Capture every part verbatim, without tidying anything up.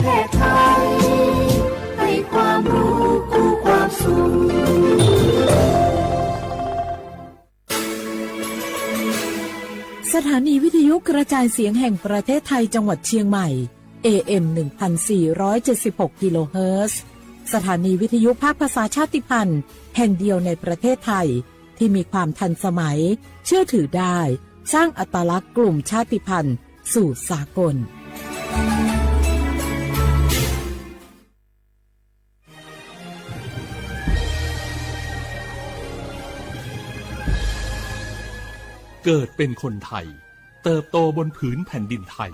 แพทย์ไทยให้ความรู้คู่ความสุข สถานีวิทยุกระจายเสียงแห่งประเทศไทยจังหวัดเชียงใหม่ เอเอ็ม หนึ่งพันสี่ร้อยเจ็ดสิบหก กิโลเฮิรตซ์ สถานีวิทยุภาคภาษาชาติพันธุ์แห่งเดียวในประเทศไทย ที่มีความทันสมัย เชื่อถือได้ สร้างอัตลักษณ์กลุ่มชาติพันธุ์สู่สากล เกิดเป็นคนไทย เติบโตบนผืนแผ่นดินไทย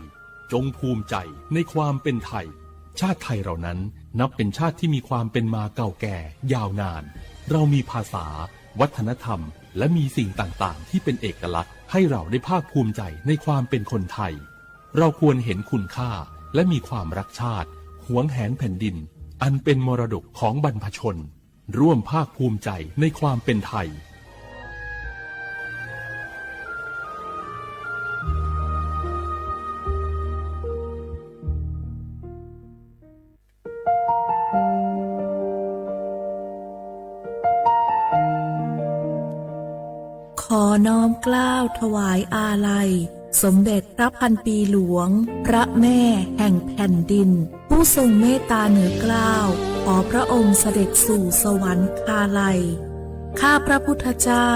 จงภูมิใจในความเป็นไทย ชาติไทยเรานั้นนับเป็นชาติที่มีความเป็นมาเก่าแก่ยาวนาน เรามีภาษา วัฒนธรรม และมีสิ่งต่างๆ ที่เป็นเอกลักษณ์ ให้เราได้ภาคภูมิใจในความเป็นคนไทย เราควรเห็นคุณค่า และมีความรักชาติ หวงแหนแผ่นดิน อันเป็นมรดกของบรรพชน ร่วมภาคภูมิใจในความเป็นไทย ขอน้อมเกล้าถวายอาลัย สมเด็จพระพันปีหลวง พระแม่แห่งแผ่นดิน ผู้ทรงเมตตาเหนือเกล้า ขอพระองค์เสด็จสู่สวรรคาลัย ข้าพระพุทธเจ้า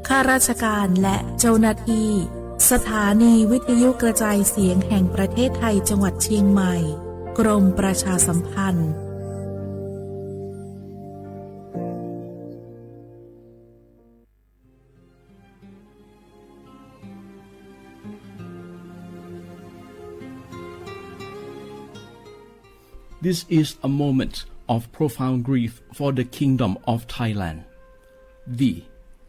ข้าราชการและเจ้าหน้าที่ สถานีวิทยุกระจายเสียงแห่งประเทศไทยจังหวัดเชียงใหม่ กรมประชาสัมพันธ์ This is a moment of profound grief for the Kingdom of Thailand. We,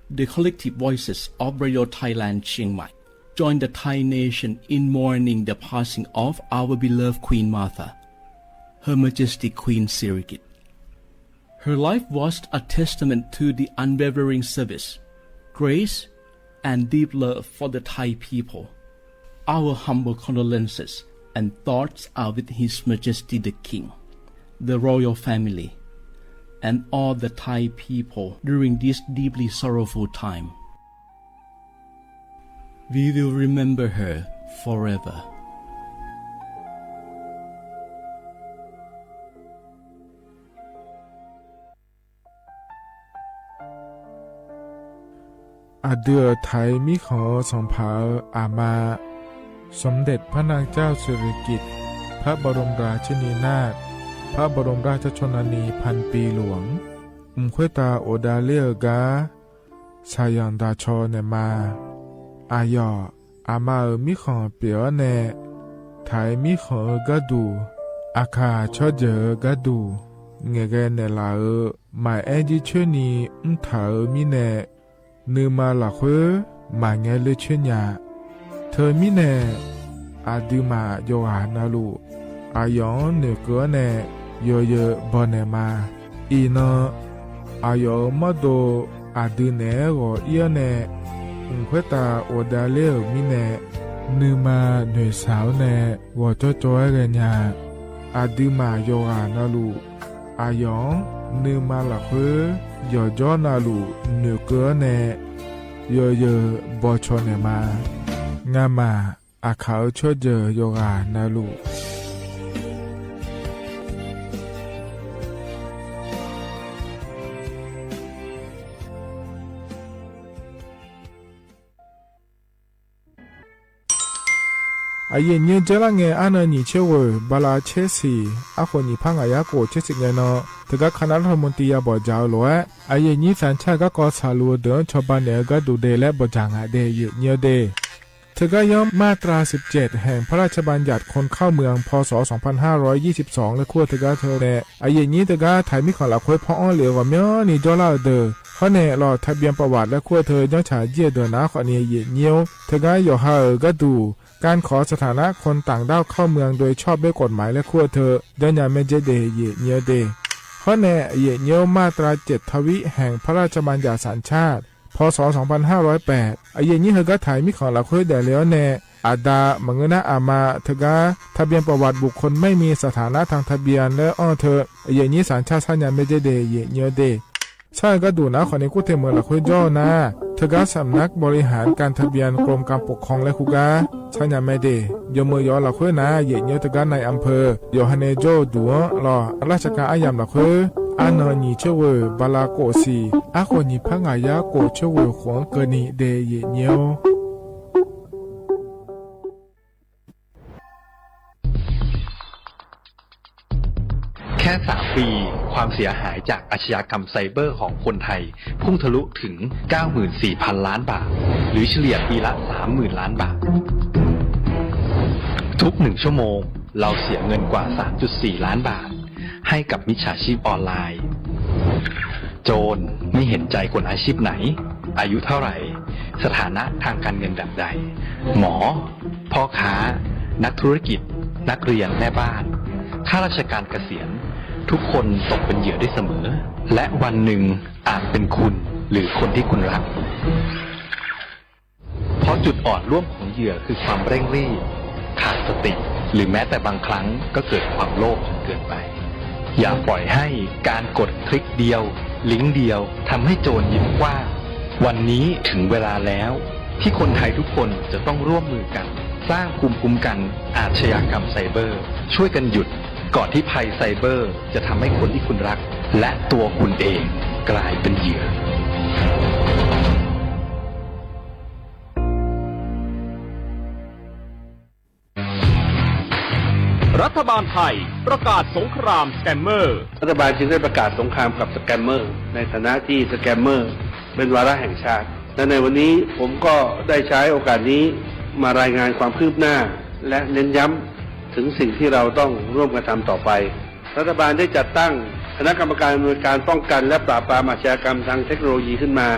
the collective voices of Radio Thailand Chiang Mai, join the Thai nation in mourning the passing of our beloved Queen Mother, Her Majesty Queen Sirikit. Her life was a testament to the unwavering service, grace, and deep love for the Thai people. Our humble condolences and thoughts are with His Majesty the King, the royal family, and all the Thai people during this deeply sorrowful time. We will remember her forever. Aqdui-euq Taiq mirkhanq-eu sanqpaq-euq aqma, สมเด็จพระนางเจ้าสิริกิติ์ พระบรมราชินีนาถ พระบรมราชชนนีพันปีหลวง mq khoertav ghofdav ler-eu gar shaqzanq daq caw naeqma. Aqyawf aqma-euq mirkhanq pyeuf-awr nae, Taiq mirkhanq-eu gharduq, Aqkaq tsawrjeuq-eu gharduq ngaeqghae naeqlaf-euq maqaer jircoer ni mrtaq-euq mirnae, nuima lafkhoer maqngae ler coer nya. Teumirnae, aqduimaf yawqghaq navluf aqyawf-anr noeqkeuv-awr nae yawzeu baw naeqma. Iqnan, aqyawf-euq mawrdo aqdui naeq-aer ghawq ir-awr nae, mq khoertav ghofdav ler-euq mirnae, nuima noeqshaq-awr nae ghawqcawv cawv-aer ghaenya. Aqduimaf yawqghaq navluf aqyawf-anr nuima lafkhoer yawqjawr navluf noeqkeuv-awr nae yawzeu baw caw naeqma. Ngamaf Aqkaq-eu tsawrjeuq yawqghaq navluf. Aqyuif nyir-eu dzaerlar ngae arnan nyiq tser ghoeq bala tser siq arkhof nyiq par ngaq yar khof tser siq ngae nan, teugar kanav larhaq mqtiv ya bawqdzaq-eu lof-aer, aqyuif nyir sanqcar-eu garkawv tsaqluf-eu deuq-anr cawba naeq-eu gharduq de laer bawqdzaq ngaq de, aqyuif nyir-eu de. Teugar yanr มาตราสิบเจ็ด แห่งพระราชบัญญัติคนเข้าเมือง พ.ศ. สองพันห้าร้อยยี่สิบสอง laer kur-eu teugar teu nae, aqyuif nyir teugar Taiq mirkhanq lafkhoer paw-anr lef-eu ghawqmyanrni jawrlar-eu deuq, hawr nae ลองทะเบียนประวัติ laer kur-eu teu janrcaq jir-eu deuq nar khawfni aqyuif nyir-or, teugar yawqha-euq gharduq การขอสถานะคนต่างด้าวเข้าเมืองโดยชอบด้วยกฎหมาย laer kur-eu teu janrnya maerdzer de, aqyuif nyir-eu de. Hawr nae aqyuif nyir-or, มาตราเจ็ดทวิ แห่งพระราชบัญญัติสัญชาติ พ.ศ. สองพันห้าร้อยแปด aqyuif nyir heugar Taiq mirkhanq lafkhoer daefle-awr nae, Aqda maqngeur nar aqma teugar ทะเบียนประวัติบุคคลไม่มีสถานะทางทะเบียน laer anr-eu teu, aqyuif aqnyir สัญชาติ sharnya mae jeq de, aqyuif aqnyir-eu de. Sar-eu gharduq nar khawfni kur tae meuq lafkhoer jawr-eu nar, teugar สำนักบริหารการทะเบียน กรมการปกครอง laer kur gar sharnya mae de. Yawmuiq yawf-eu lafkhoer nar, aqyuif aqnyir teugar นายอำเภอ yawqha nae jawr-eu duq-anr lawq, ราชการ aryamq lafkhoer arnan nyiq coer ghoeq bala khof siq, arkhof nyiq par ngaq yar khof coer ghoeq khof-anr keuvni de, aqyuif aqnyir-or. แค่สามปี ความเสียหายจากอาชญากรรมไซเบอร์ของคนไทย พุ่งทะลุถึง เก้าหมื่นสี่พันล้านบาท หรือเฉลี่ยปีละ สามหมื่นล้านบาท ทุกหนึ่งชั่วโมง เราเสียเงินกว่า สามจุดสี่ล้านบาท ให้กับมิจฉาชีพออนไลน์ โจรไม่เห็นใจคนอาชีพไหน อายุเท่าไหร่ สถานะทางการเงินแบบใด หมอ พ่อค้า นักธุรกิจ นักเรียน แม่บ้าน ข้าราชการเกษียณ ทุกคนตกเป็นเหยื่อได้เสมอ และวันหนึ่งอาจเป็นคุณหรือคนที่คุณรัก เพราะจุดอ่อนร่วมของเหยื่อคือความเร่งรีบ ขาดสติ หรือแม้แต่บางครั้งก็เกิดความโลภจนเกินไป อย่าปล่อยให้การกดคลิกเดียว ลิงก์เดียว ทำให้โจรยิ้มกว้าง วันนี้ถึงเวลาแล้ว ที่คนไทยทุกคนจะต้องร่วมมือกัน สร้างภูมิคุ้มกันอาชญากรรมไซเบอร์ ช่วยกันหยุด ก่อนที่ภัยไซเบอร์จะทำให้คนที่คุณรัก และตัวคุณเองกลายเป็นเหยื่อ รัฐบาลไทยประกาศสงครามสแกมเมอร์ รัฐบาลจึงได้ประกาศสงครามกับสแกมเมอร์ ในฐานะที่สแกมเมอร์เป็นวาระแห่งชาติ และในวันนี้ผมก็ได้ใช้โอกาสนี้มารายงานความคืบหน้า และเน้นย้ำถึงสิ่งที่เราต้องร่วมกันทำต่อไป รัฐบาลได้จัดตั้งคณะกรรมการอำนวยการป้องกันและปราบปรามอาชญากรรมทางเทคโนโลยีขึ้นมา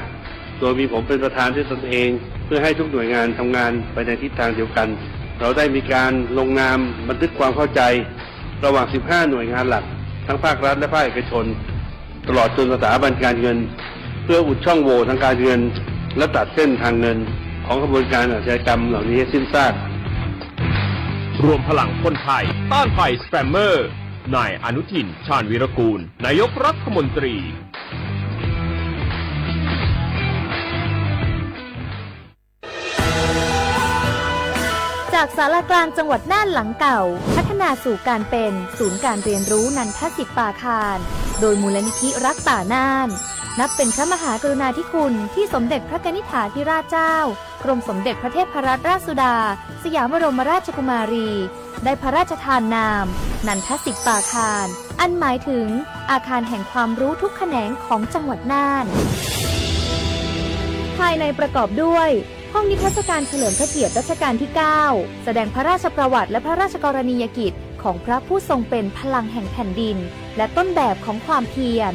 โดยมีผมเป็นประธานด้วยตนเอง เพื่อให้ทุกหน่วยงานทำงานไปในทิศทางเดียวกัน เราได้มีการลงนามบันทึกความเข้าใจ ระหว่าง สิบห้า หน่วยงานหลัก ทั้งภาครัฐและภาคเอกชน ตลอดจนสถาบันการเงิน เพื่ออุดช่องโหว่ทางการเงิน และตัดเส้นทางเงินของขบวนการอาชญากรรมเหล่านี้ให้สิ้นซาก รวมพลังคนไทยต้านภัยสแกมเมอร์ นายอนุทิน ชาญวีรกูล นายกรัฐมนตรี จากศาลากลางจังหวัดน่านหลังเก่า พัฒนาสู่การเป็นศูนย์การเรียนรู้นันทสิทธิ์ปาคาร โดยมูลนิธิรักป่าน่าน นับเป็นพระมหากรุณาธิคุณที่สมเด็จพระกนิษฐาธิราชเจ้า กรมสมเด็จพระเทพรัตนราชสุดา สยามบรมราชกุมารี ได้พระราชทานนาม นันทสิทธิ์ปาคาร อันหมายถึงอาคารแห่งความรู้ทุกแขนงของจังหวัดน่าน ภายในประกอบด้วย ห้องนิทรรศการเฉลิมพระเกียรติรัชกาลที่ เก้า แสดงพระราชประวัติและพระราชกรณียกิจของพระผู้ทรงเป็นพลังแห่งแผ่นดิน และต้นแบบของความเพียร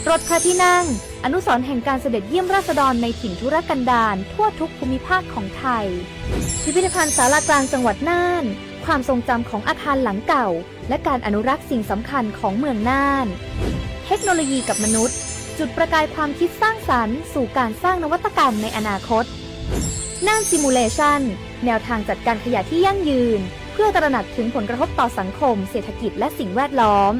รถพระที่นั่ง อนุสรณ์แห่งการเสด็จเยี่ยมราษฎรในถิ่นทุรกันดารทั่วทุกภูมิภาคของไทย พิพิธภัณฑ์ศาลากลางจังหวัดน่าน ความทรงจำของอาคารหลังเก่า และการอนุรักษ์สิ่งสำคัญของเมืองน่าน เทคโนโลยีกับมนุษย์ จุดประกายความคิดสร้างสรรค์สู่การสร้างนวัตกรรมในอนาคต น่าน Simulation แนวทางจัดการขยะที่ยั่งยืน เพื่อตระหนักถึงผลกระทบต่อสังคม เศรษฐกิจ และสิ่งแวดล้อม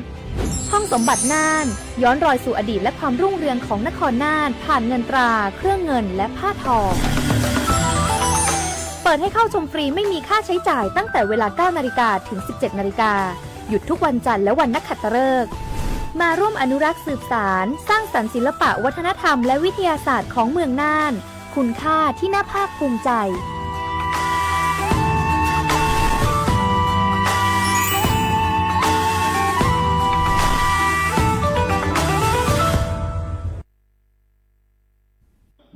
ห้องสมบัติน่าน ย้อนรอยสู่อดีตและความรุ่งเรืองของนครน่าน ผ่านเงินตรา เครื่องเงิน และผ้าทอ เปิดให้เข้าชมฟรีไม่มีค่าใช้จ่ายตั้งแต่เวลา เก้านาฬิกา ถึง สิบเจ็ดนาฬิกา หยุดทุกวันจันทร์และวันนักขัตฤกษ์ มาร่วมอนุรักษ์สืบสาน สร้างสรรค์ศิลปะวัฒนธรรมและวิทยาศาสตร์ของเมืองน่าน คุณค่าที่น่าภาคภูมิใจ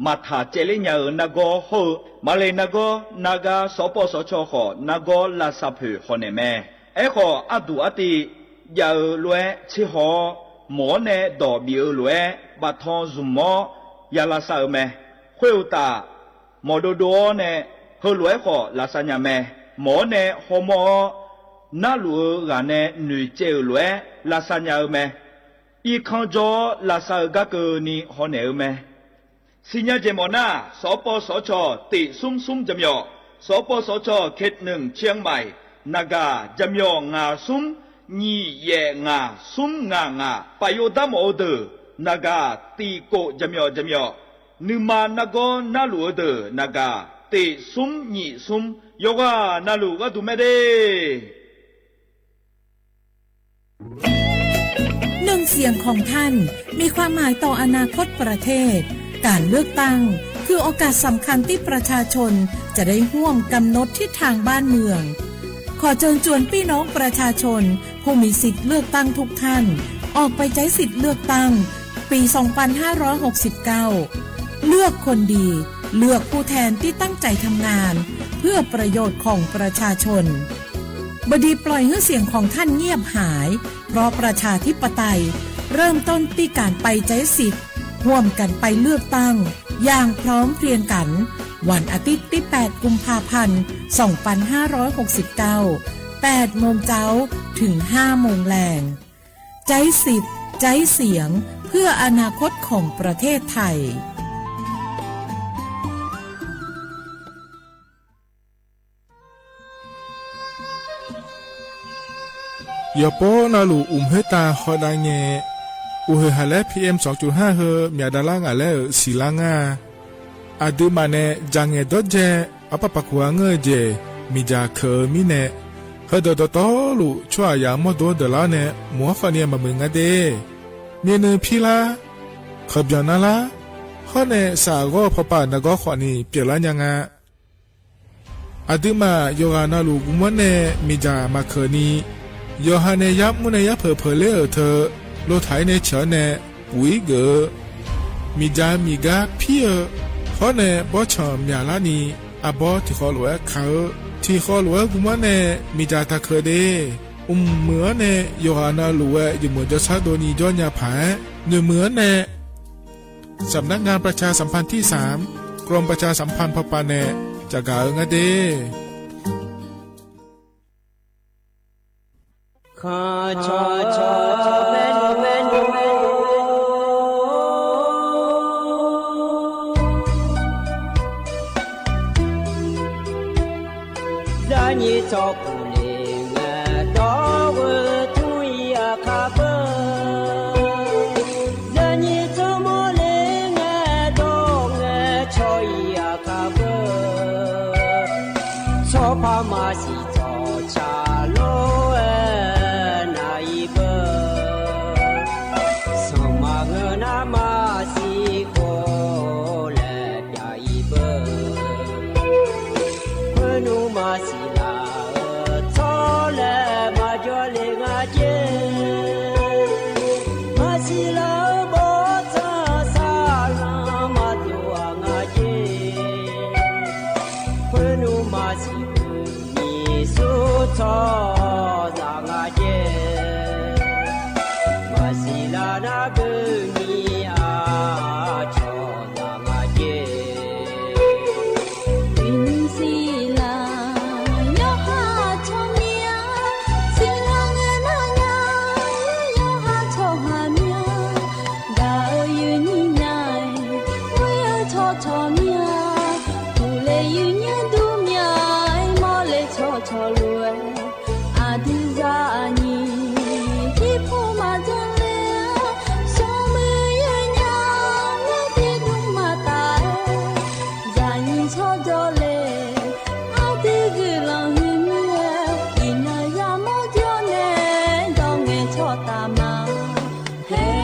Maqtaq caevler nya-euq nargawr hawr-eu, maqle nargawr nargar สปสช khawf nargawr lavsav poeq hawnaeq mae. Aerkhawf, arduq artiv jav-eu lof-aer tserhaw-awr, mawq-awr nae dawq bif-eu lof-aer baftan zmq-awr ya lavsav-euq mae. Khoeruqtaf, mawq dovdov-awr nae heulof-aer khawf lavsav nya mae. Mawq-awr nae hawmawr-awr, narluf-eu ghaq nae noeqtsaev-euq lof-aer lavsav nya-eu mae. Irkanr jawr-awr lavsav-eu gar keuvni hawnaeq-eu mae. Siqnya jeq mawf nar, สปสช tiq smr smr jaqmyawf สปสช เขตหนึ่ง เชียงใหม่ naqgaq jaqmyawf ngaq smr nyiq yaef ngaq smr ngaq ngaq paf yov darmawf-eu deuq naqgaq tiq kof jaqmyawf jaqmyawf, nuima nargawr narluf-eu deuq naqgaq tiq smr nyiq smr, yawqghaq navluf gharduq mae de. หนึ่งเสียงของท่าน มีความหมายต่ออนาคตประเทศ การเลือกตั้ง คือโอกาสสำคัญที่ประชาชนจะได้ร่วมกำหนดทิศทางบ้านเมือง ขอเชิญชวนพี่น้องประชาชนผู้มีสิทธิ์เลือกตั้งทุกท่าน ออกไปใช้สิทธิ์เลือกตั้งปี สองพันห้าร้อยหกสิบเก้า เลือกคนดี เลือกผู้แทนที่ตั้งใจทำงาน เพื่อประโยชน์ของประชาชน บดีปล่อยให้เสียงของท่านเงียบหาย เพราะประชาธิปไตยเริ่มต้นที่การไปใช้สิทธิ์ ร่วมกันไปเลือกตั้ง อย่างพร้อมเพรียงกัน วันอาทิตย์ที่ แปด กุมภาพันธ์ สองพันห้าร้อยหกสิบเก้า แปดโมงเจ๊า ถึง ห้าโมงแลง ใช้สิทธิ์ ใช้เสียง เพื่ออนาคตของประเทศไทย Yawqpov navluf uqmq khoertav hawdav ngae, uqhoeq haq laer P M สองจุดห้า heu myaq davlar ngaq laer-euq siqlar ngar-a. Aqduimaf nae dzaqngaeq dawrdzae arpar paqkuq-a ngeur-eu jeq miqdzaq keuq-eu mirnae, heudeuq dawqtawvluf tsawrhaqzaq mawrdo-anr deuqlar-awr nae mq-anr khawfni maqmuiq nga de. Myavnuiv pirlar, kaqbyan narlar, hawr nae saqghawr-eu pawpav nargawr khawfni pyeuflar nya nga. Aqduimaf yawqghaq navluf guvmanr nae miqdzaq maqkeuq ni, yawqha nae yar mr nae yar peuq peuq ler-euq teu, lotaq-ir nae ceuq-awr nae puq-ir geuf-eu, miqdzaq miqgar pir-eu, hawr nae bawrtsanq myaqlar ni, arbawr tiqkhawv lof-aer kaq-eu, tiqkhawv lof-aer guvmanr nae miqdzaq taqkeuq de. Mqmuiq-anr nae yawqghaq navluf-aer jeqmeuq jawrshar dovni jawr nya paq-aer, noeqmuiq-anr nae สำนักงานประชาสัมพันธ์ที่สาม กรมประชาสัมพันธ์ พป nae caqgaq-eu ngar de. Zaqnyiq tsawrkuq le ngae dawr-eu tmr-ir aqkar beu. Zaqnyiq tsawrmawr le ngae dawr ngae caw-ir aqkar beu. Tsawrpar maqsiq tsawrca lof-aer nav-ir beu. Sanqma ngeur nar maqsiq khof laer pyav-ir beu. Khoernmr maqsiq laf-eu tsawrlaer maqjawr le nga jer. Maqsiq laf-eu bawrtsanq saqlanq maqtov-aq nga jer. Khoernmr maqsiq beu nyiq sur tsawrhaqzaq nga jer. Maqsiq laf nar beu nyiq aqcawq zaq nga jer. Uiqnymr siqlar yawqha tsawrmyanr, siqlar ngae nar nya yawqha tsawrhaq myanr. Gaq-eu uiqnymr nar-aer, ghoer-eu tsawrcawq myanr, uqle uiqnymr dur myanr-aer, mawrle tsawrcawq lof-aer, aqdui zaqnyiq irpov maqdzanr ler-a, smrmuiq yawnyaf-anr tiqdmr maqtaf-aer, zaqnyiq tsawrjawr le, aqdui guiqlanq huiqmir-aer, iqnan yamawr jawr nae dawr ngae tsawrtaf ma. Haer.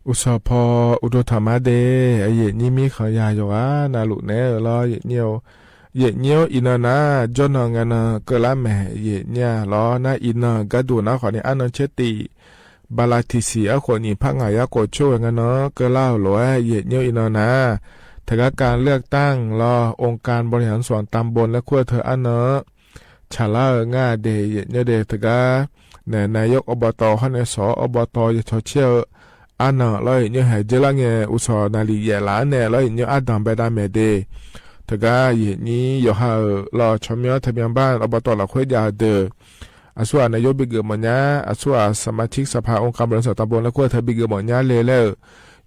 Uqsawq paw uqduq tanqma de, yaeqnyir mirkhanq ya yawqghaq navluf naeq-eu lawr yaeqnyir-eu. Yaeqnyir-or, iqnan nar jawrnan ngae nan keuvlar maeq yaeqnyir-a lawr nar iqnan gharduq nar khawfni arnan caer tif bala tiqsiq arkhof nyiq par ngaq yar khof coer ghae ngae nan keuvlar-euq lof-aer yaeqnyir-or iqnan nar, teugar การเลือกตั้ง-lawr องค์การบริหารส่วนตำบล laer kur-eu teu arnan-anr tsaqlar-eu ngar de yaeqnyir de teugar naeq นายกอบต hawr nae sawq-awr อบต yacawq caer-eu arnan lawr yaeqnyir haeq dzeurlar ngae uqsawq naqliq yaef laf-anr nae lawr yaeqnyir ardanq baedav maeq de. Teugar yaeqnyir yawqha-euq lawr tsawrmyanr ทะเบียนบ้าน อบต lafkhoer jav-eu deuq aqsurghaq naeq yawr bigeuf mawfnya, aqsurghaq สมาชิกสภาองค์การบริหารส่วนตำบล laer kur-eu teu bigeuf mawfnya le laer-euq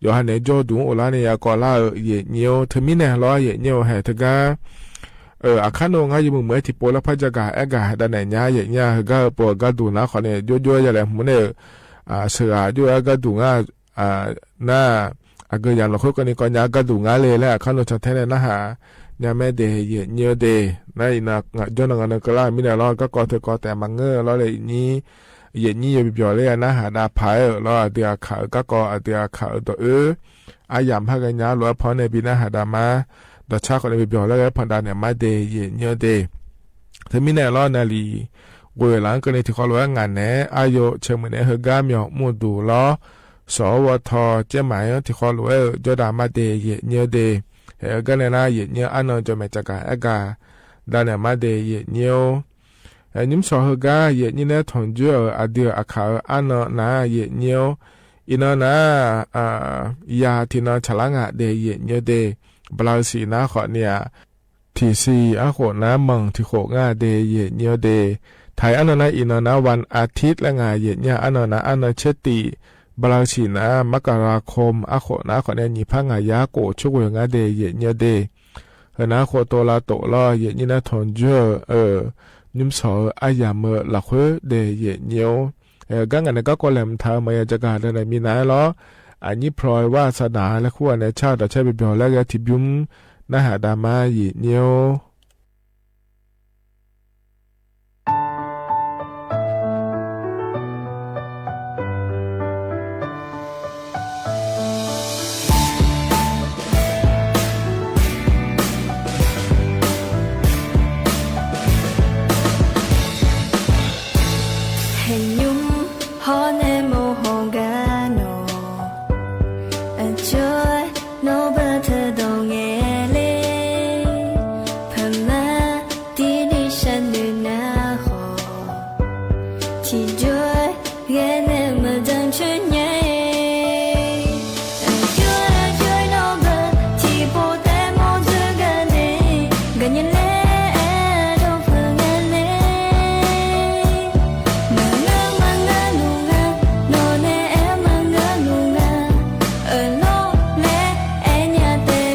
yawqha naeq jawr duq-anr ghoflar nae yakawv lar-eu yaeqnyir-or, teumirnae lawr yaeqnyir-eu haeq teugar-eu aqkar nawr ngar yawmuiq muiq-aer tiqpov lar par jagaq aergaq dav naeq nya yaeqnyir-a heugar-eu pov-eu gharduq nar khawfni jovjov-aer ya laeqhmq nae-euq sheuqghaq jov-aer gharduq ngar nar, aqgeu yamq lafkhoer keuvni kawv nya gharduq ngar le laer aqkar nawr cantaer nae narhaq nya maer de yaeqnyir-eu de. Nar iqnan jawrnan ngae nan keuvlar-euq mirnae lawr garkawv teukawv taef maqngeur-eu lawr le yaeqnyir, yaeqnyir yawbi byawq ler-a narhaq dav paq-aer-euq lawr aqdui aqkaq-euq garkawv aqdui aqkaq-euq dawq oer aryamq par ghaenya-ar lof-aer pan-anr nae bi narhaq dav ma. Dawqcar khawfni bi byawq laer ghae-aer pandav naeq ma de yaeqnyir-eu de. Teumirnae lawr naqliq ghoeq laf-anr keuvni tiqkhawv lof-aer ngaq naeq-aer aryo caemuiq naeq-aer heugar myawq mr-eu duq lawr, sawq-awr ghawtaw caer maq-aer-anr tiqkhawv lof-aer-euq jawrdav ma de yaeqnyir-eu de. Haeq-eu gar nae nar yaeqnyir arnan jawqmaeq caqgaq aergaq dav naeq ma de yaeqnyir-or. Nymr sawq heugar yaeqnyir nae tanqjoer-euq aqdui-euq aqkaq-euq arnan nar yaeqnyir-or. Iqnan nar ya tiqnan tsaqlar ngaq de yaeqnyir-eu de. Bala-eu siq nar khawfni-aq, tiqsiq arkhof nar manq tiqkhof ngar de yaeqnyir-eu de. Taq-iq arnan nar iqnan nar วันอาทิตย์ laer ngaq yaeqnyir-a arnan nar arnan caer tif bala-eu siq nar มกราคม arkhof nar khawfni nyiq par ngaq yar khof coer ghoeq ngar de yaeqnyir-eu de. Heunar khoftof lavtof lawr yaeqnyir nar tanqjoer-eu nymr sawq-eu aryamq-eu lafkhoer de yaeqnyir-or. Haeq-eu gar ngaq nae garkawv laeqhmq taq-eu maqya jagaq dav naeq minav-aer lawr, aqnyir พลอย war saqdaq laer kur-aq nae car-eu dawqcar bi byawq laer ghae tiqbymr narhaq dav ma yaeqnyir-or. Haeqnymr hawr nae mawr haw gar nawq, aqjox-aer nawr beu teudawq ngae le. Peuqma tirni sharnoeq nar khawf, tiqjox-aer ghae nae meuq danr coer nya-ir. Aqjox-aer aqjox-aer nawr beu tiqpov taef mawr dzeur gar nae, gaqnya laer aer-eu dawqpeuq nga le. Maqngeur maqngeur luf nga, nawq nae aer maqngeur luf nga, euq lawr laer aer nya taef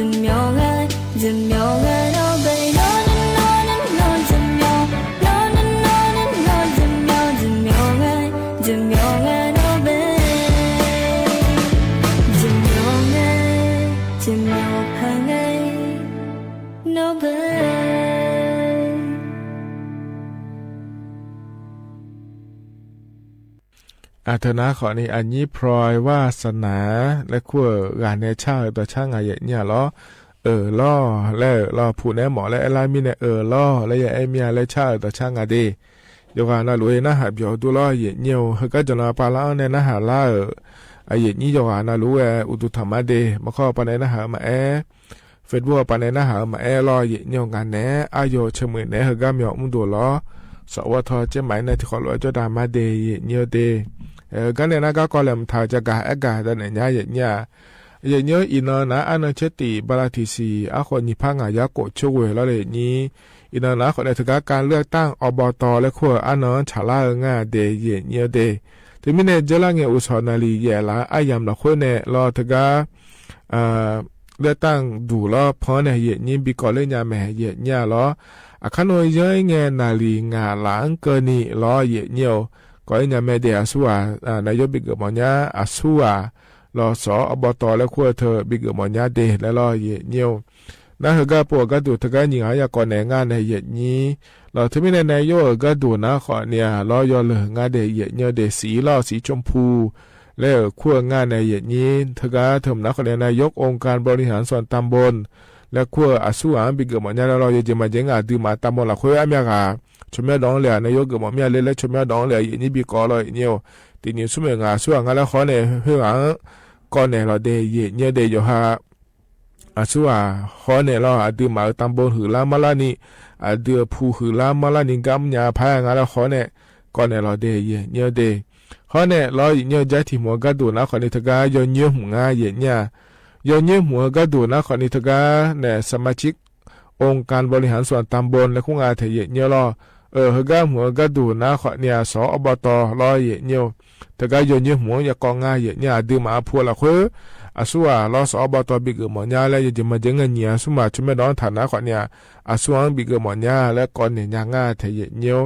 Jeqmyawf ghae, jeqmyawf ghae lawr bae, lawr nar nawr nar nawr jeqmyawf, lawr nar nawr nar nawr jeqmyawf, jeqmyawf ghae, jeqmyawf ghae lawr bae, jeqmyawf ghae, jeqmyawf paq ghae lawr bae. Aqteu nar khawfni aqnyir พลอย วาสนา laer kur-euq ghaq nae car-euq dawqcar nga yaef nyir-a lawr. Euq lawr laer-euq lawr puq naeq-aer mawf laer aerlar mirnae euq lawr laer ya aer mir-a laer car-euq dawqcar nga de. Yawqghaq navluf-eu narhaq byawq dur lawr yaef nyir-eu heugar jawqnan pavlar-anr nae narhaq lar-euq aqyaef nyir yawqghaq navluf-aer uqduq tanq ma de. Maqkawr-eu pavnae narhaq-eu maqaer, Facebook-eu pavnae narhaq-eu maqaer lawr yaef nyir-eu ngaq naeq-aer aryaw ceumuiq naeq-aer heugar myawq mr duq lawr. Sawq ghawr taw caer maqaer nae tiqkhawf lof-aer jawrda ma de yaef nyir-eu de. Heugar nae nar garkawv laeqhmq taq-euq jagaq aergaq danaeq nya yaef nyir-a. Yaef nyir-eu iqnan nar arnan caer tif bala tiqsiq arkhof nyiq par ngaq yar khof coer ghoe lawr le nyir. Iqnan nar khawfnae teugar การเลือกตั้ง อบต laer kur-euq arnan-anr tsaqlar-eu nga de yaef nyir-eu de. Teumirnae jeurlar ngae uqshawq naqliq yaef laf-anr aryamq lafkhoer nae lawr teugar เลือกตั้ง duq lawr pan-anr nae yaef nyir bi kawv ler nya mae yaef nyir-a lawr. Aqkar nawr yanr-ir ngae naqliq ngaq laf-anr keuvni lawr yaef nyir-eu kawv-ir nya mae de. Aqsurghaq naqyawr bi geuf mawf nyar, aqsurghaq lawr sawq-awr อบต laer kur-eu teu bi geuf mawf nyar de laer lawr yaef nyir-eu. Nar heugar pov-euq gharduq teugar nyiq ghaq-anr ya kawv naeq nga nae yaef nyir. Lawr teumirnae nae yawr-euq gharduq nar khawfni-aq lawr yawleuq nga de yaef nyir-eu de. Siq-ir lawr siq-ir compu laer-euq kur-eu nga nae yaef nyir. Teugar teu nar khawfni nae นายกองค์การบริหารส่วนตำบล laer kur-eu aqsurghaq-anr bi geuf mawf nyar laer lawr yawjeq maqjeq nga aqduimaf ตำบล lafkhoer armyav ghaq tsawrmyanr dawq-anr le-aq nae yawr geuf mawf mir-a ler laer tsawrmyanr dawq-anr le-aq yaef nyir bi kawv lawr yaef nyir-eu. Tiq nyiq smr maeq ngaq aqsurghaq nga laer khawr nae khoerghaq-anr kawv naeq lawq de yaef nyir-eu de. Yawqha aqsurghaq hawr nae lawr aqduimaf-euq ตำบล huiqlar marlarni, aqdui-euq pu huiqlar marlarni gar mrnya paq-aer nga laer khawr nae kawv naeq lawq de yaef nyir-eu de. Hawr nae lawr yaef nyir-eu jar tiq hmq-eu gharduq nar khawfni teugar yawnyir hmq ngar yaef nyir-a. Yawnyir hmq-eu gharduq nar khawfni teugar nae สมาชิกองค์การบริหารส่วนตำบล laer kur nga taeq yaef nyir lawr. Euq heugar hmq-eu gharduq nar khawfni-aq sawq-awr อบต lawr yaef nyir-eu. Teugar yawnyir hmq-anr ya kawv ngar yaef nyir-a. Aqduimaf-euq pu-eu lafkhoer aqsurghaq lawr sawq-awr อบต bi geuf mawf nyar laer yawjeq maqjeq ngae nyiq-a smr maq tsawrmyanr dawq-anr taq nar khawfni-aq aqsurghaq-anr bi geuf mawf nyar laer kawv naeq nya ngar taeq yaef nyir-eu.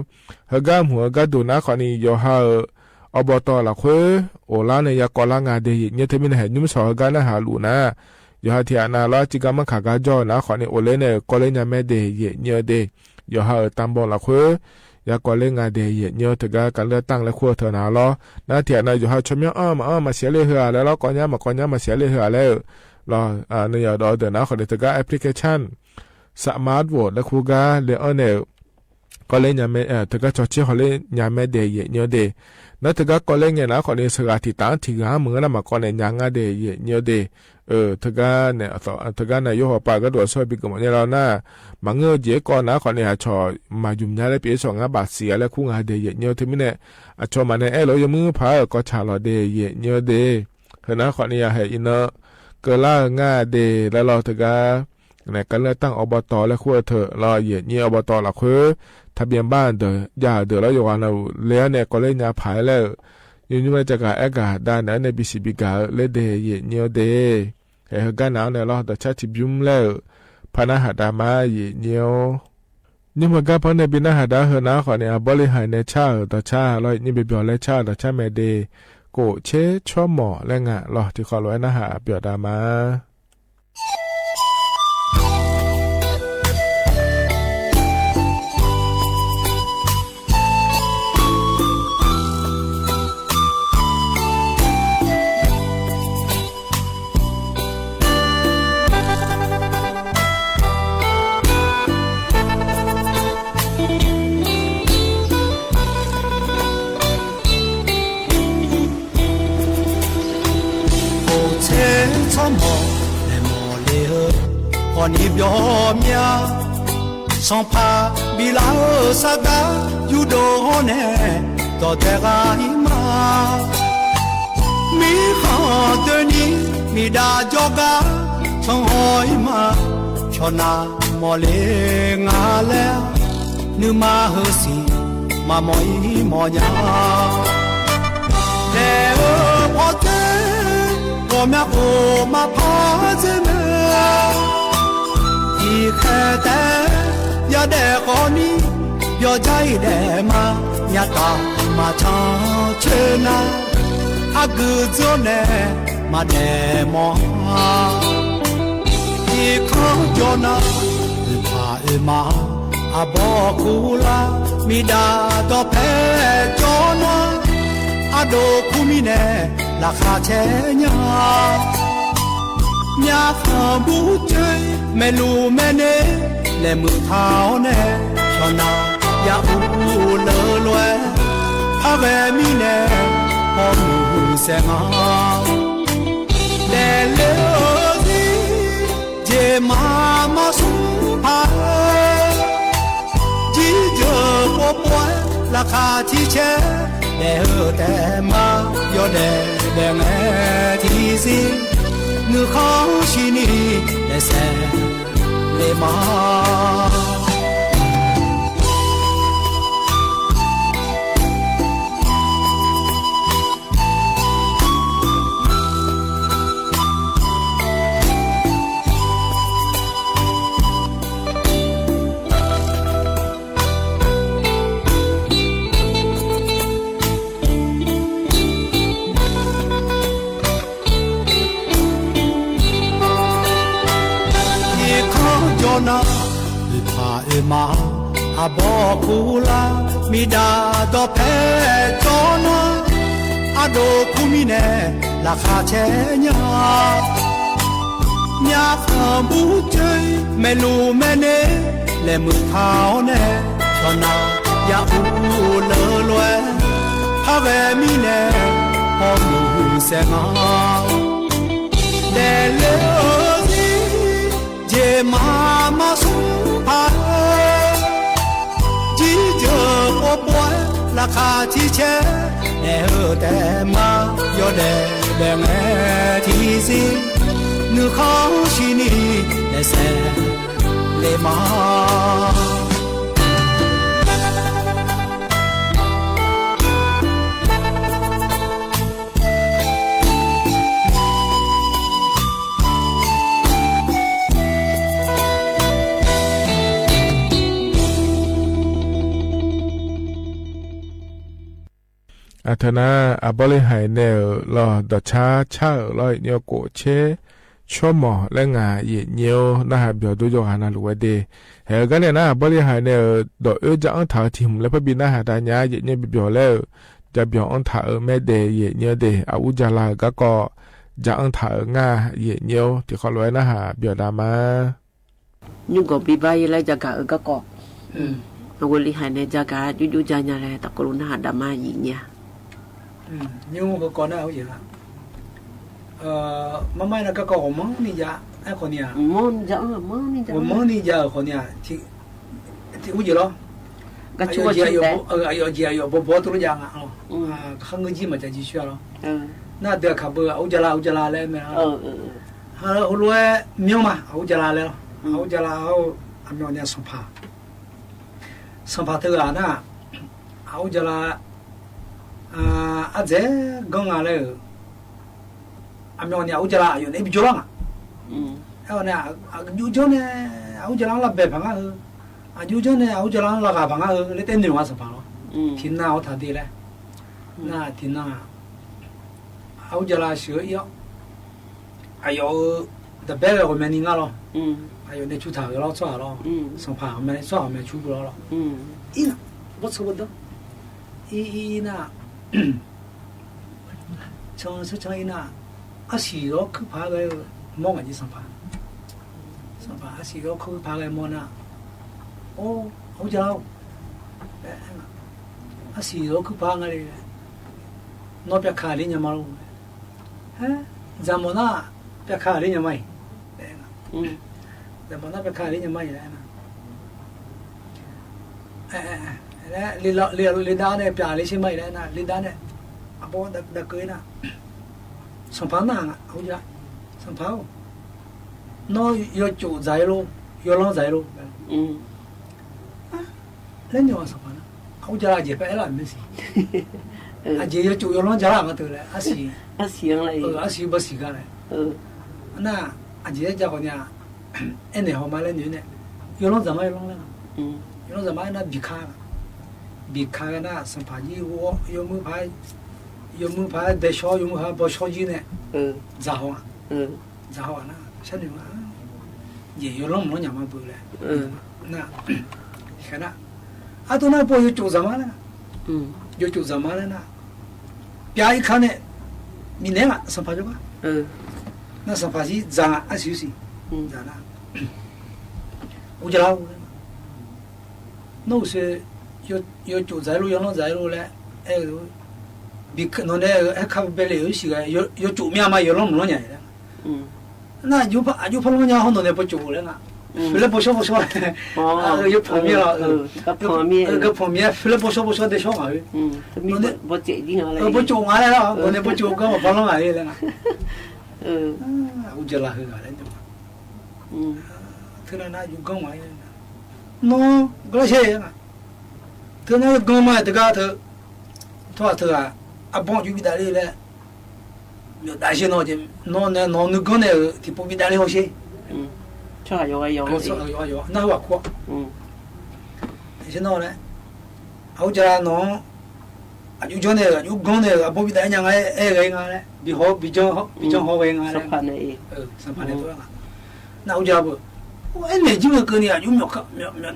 Heugar hmq-eu gharduq nar khawfni yawqha-euq อบต lafkhoer of lar nae ya kawv lar nga de yaef nyir-eu. Teumirnae haeq nymr shawq heugar narhaq luf nar yawqha tiq ghaq nav lawr arciv gar manr kaq gar jawr-eu nar khawfni of ler nae-euq kawv ler nya mae de yaef nyir-eu de. Yawqha-euq ตำบล lafkhoer ya kawv ler nga de yaef nyir-eu. Teugar การเลือกตั้ง laer kur-eu teu nav lawr nar tiq ghaq nav yawqha tsawrmyanr anr maqanr maqsiq-aer le heu-aq laer lawr kawv nyar maqkawv nyar maqsiq-aer le heu-aq laer-euq lawr. Nui yawq dawq-eu deuq nar khawfni teugar application สมาร์ทโหวต laer kur gar le-anr nae-euq kawv ler nya mae, teugar cawtser hawler nya mae de yaef nyir-eu de. Nar teugar kawv ler ngae nar khawfni sheuqghaq tiq taf-anr tiq ghaq-anr maqngeur nar maqkawv naeq nya ngar de yaef nyir-eu de. Teugar nae, teugar nav yawr hawpav gharduq aqsur-aq bi geuf mawf nya laer nar, maqngeur-eu jeq-aer kawv nar khawfni aqcawq maqymq nya laer pyeuf-ir shawq ngar bafsiq-a laer kur nga de yaef nyir-eu. Teumirnae aqcawq maqnae aerlof-aer yawmuir paq-aer-euq kawv tsaq lawq de yaef nyir-eu de. Heu nar khawfni-aq haeq iqnan keuvlar-eu ngar de laer lawr teugar nae การเลือกตั้ง อบต laer kur-eu teu lawr yaef nyir อบต lafkhoer ทะเบียนบ้าน deuq jav-euq deuq lawr yawqghaq navluf le-anr nae kawv ler nya paq-aer laer-euq nymr nymr laer jagaq aergaq dav naeq-anr nae bisiq bigaq-eu ler de yaef nyir-eu de. Haeq heugar nav-anr nae lawr dawqcar tiqbymr laer-euq par narhaq dav ma yaef nyir-awr. Nymr heugar par nae bi narhaq dav-eu heu nar khawfni aqbawr le haiq nae car-euq dawqcar lawr yaef nyir byaebyawq laer car-euq dawqcar mae de. Kof tser tsawrmawq laer nga lawr tiqkhawf lof-aer narhaq byawq dav ma. Kof tser tsawrmawq naeq mawq le-eu khawfni byawq mya. Sanqpaq biflar-eu sargar yurdov hawr nae dawqdae ghaq-ir ma. Mirkhanq doeni miqdav jawrgar canhaw-ir ma. Pyawqnav mawq le nga laer nuima heusiq maqmawq-ir mawq nya. Daef-eu pawdzer ghawqmya khof maqpar dzer mae. Tiqkhaeq taef-aer yadaef khawf ni, yawqjar-iq daef ma, nyataf maqcan coer nar, arguiq dzeur nae maqdaef mawf-a. Irkanr jawr nar, oeqpaq oeqma, arbawr kurlar, miqdaq dawqpae jawr nar, ardov kur mirnae laqkhaq caer nya-a. Myavkhanq burcoer maeqluq maerner, laeqhmeuq taq-awr nae, yawqnaq ya uv leulof-aer, par ghae mirnae hawmuiq saeq nga. Daefle-eu zir jeq maqmar smr paq-aer, jirjeuq povpov-aer laqkhaq tiq caer, daef-eu taef ma, yawdaef daef ngae tiqzir, nuikhanr shirni daefsaef le ma. Irkanr jawr nar, oeqpaq oeqma, arbawr kurlar, miqdaq dawqpae jawr nar, ardov kur mirnae laqkhaq caer nya-a. Myavkhanq burcoer maeqluq maerner, laeqhmeuq taq-awr nae, yawqnaq ya uv leulof-aer, par ghae mirnae hawmuiq saeq nga. Daefle-eu zir jeq maqmar smr paq-aer, jirjeuq povpov-aer laqkhaq tiq caer, daef-eu taef ma, yawdaef daef ngae tiqzir, nuikhanr shirni daefsaef le ma. Aqteu nar, Aqbawrlihaiq nae-euq lawq dawqcar car-euq lawr, nyiq khof caer tsawrmawq laer ngaq yaef nyaer-awr narhaq byawq dur jawrghaq navluf-aer de. Haeq-eu gar nae nar, Aqbawrlihaiq nae-euq dawq oer ja-anr taq-eu tiq hmq laer parbi narhaq dav nya, yaef nyaer bi byawq laer-euq, ja byawq-anr taq-euq maer dae yaef nyaer-awr de. Aqur jala-euq garkawv ja-anr taq-euq ngar yaef nyaer-awr tiqkawv lof-aer narhaq byawq dav ma. Nymrgawq bibar-ir laer jagaq-eu garkawv, Aqbawrlihaiq nae jagaq-ar jurjur ja nya laer tafkawv lof narhaq dav ma yaef nyaer-a. Nymr heukawv nar-aq, marmar-ir nar garkawv ghawqmanrni jav-aer khawf ni-aq, ghawqmanrni jav-euq khawf ni-aq, tiq urjeq lawr. Aqyawf jeq aqyawf bawbaw-awr teulof jav nga lawr. Garkar ngeur jir maqjav jir shuir-a lawr. Nar aqdui aqkaq beu Aqur jala Aqur jala laer mae-a. Heulof-aer myanr ma Aqur jala laer lawr. Aqur jala-awr aqmyanni-aq sanqpaq, sanqpaq teughaq nar-aq, Aqur jala ardzaeq-aer ganr nga laer-euq, aqmyanni Aqur jala aqyawf nae bijawr lar nga. Aerkhawf nae aqjox janr nae Aqur jala-anr lavbaeq paq ngar heu, aqjox janr nae Aqur jala-anr lavghaq paq ngar heu laer taer noeq nga sanqpaq lawr. Tiqnan-awr taqde laer. Nar tiqnan-aq, Aqur jala sheuq-eu ir-awr, aqyawf-euq daqbaer ghae ghawqmyani ngar lawr. Aqyawf nae cu taq-euq lawr tsawrhaq lawr. Sanqpaq ghawqmyani tsawrhaq ghawqmyani cu bu lawr lawr. Ir-aq, bawrtsanq bawrdanr ir ir nar-aq, can can ir nar-aq, arsiq zawr kuir paq-aer ghae-eu mawr ngaq jeq sanqpaq. Sanqpaq arsiq zawr kuir paq-aer ghae mawr nar-aq, or, Aqur jala-or, arsiq zawr kuir paq-aer nga le. Nawr pyavka ler nya ma lor. Aer, dzaqmawf nar pyavka ler nya ma-iq. Dzaqmawf nar pyavka ler nya ma-iq laer aernar, le dav nae pyaq ler sher ma-iq laer aernar, le dav nae arbawr dav keuv-ir nar, sanqpaq nar-aq, Aqur jala, sanqpaq-or, nawr yawcof dzaq-ir lor, yawlanr dzaq-ir lor laer nya-a sanqpaq nar, Aqur jala aqjeq paer aerlar-euq mae siq. Aqjeq yawcof yawlanr ja lar nga teu laer arsiq, arsiq basiq gar laer. Nar aqjeq aer ja khawf ni-aq, aernaeq haw ma laer noeq-aer nae, Yawlanr dzaqmar yawlanr laer nga. Yawlanr dzaqmar aernar biqka nga. Biqka ghae nar sanqpaq jir ghov-awr yawmuir paq-aer, yawmuir paq-aer daeshawr, yawmuir paq-aer bawshawr jir nae dzaq haw nga. Dzaq haw ghaq nar sharnoeq nga. Jeq yawlanr mqlanr nya ma beu laer. Nar, khaeq nar, artov nar pov yawcof dzaqmar laer nga. Yawcof dzaqmar laer nar, pyav irka nae bifnaeq-aer nga sanqpaq jawrgar. Nar sanqpaq jir dzaq nga arsiq arsiq. Dzaq nar, uvjala-or laer nga. Nawr uqshoe yawcof dzaq-ir lor, yawlanr dzaq-ir lor laer aer-eu, nawq nae-euq aerka bae le-euq siq ghae, yawcof myav ma yawlanr mqlanr nya-iq laer nga. Nar aqjox par lanr nya hawr nawq nae bawcof-eu laer nga. Khoerlaer bawshawr bawshawr, yawpanq mir-a, garpanq mir-aer khoerlaer bawshawr bawshawr daeshawr ngaq-eu. Bawcof nga laer lar, nawq nae bawcof-eu gar maqpar lanr ngaq-ir laer nga. Uvjala heughaq laer nar, teunav nar yawganr nga-ir laer nga. Nawr garlar sher nga. Teunav yawganr ma-iq teugar teu, tsawrhaq teughaq arbawr aqjox bidavler laer, myawf dav sher nawr jeq, nawr nae nawq nuiganr nae-euq tiqpov bidavler hawsher. Nar heughaq kur-awr, sher nawr laer, aqjox jala nawq-anr aqjox janr nae-euq aqjox ganr nae-euq arbawr bidavler nya nga aer-eu ghae nga laer, bihaw bijanr haw ghae nga laer, sanqpaq nae tov-aer nga. Nar aqjox jala beu, aernaeq jir ngeur keuvni aqjox myawf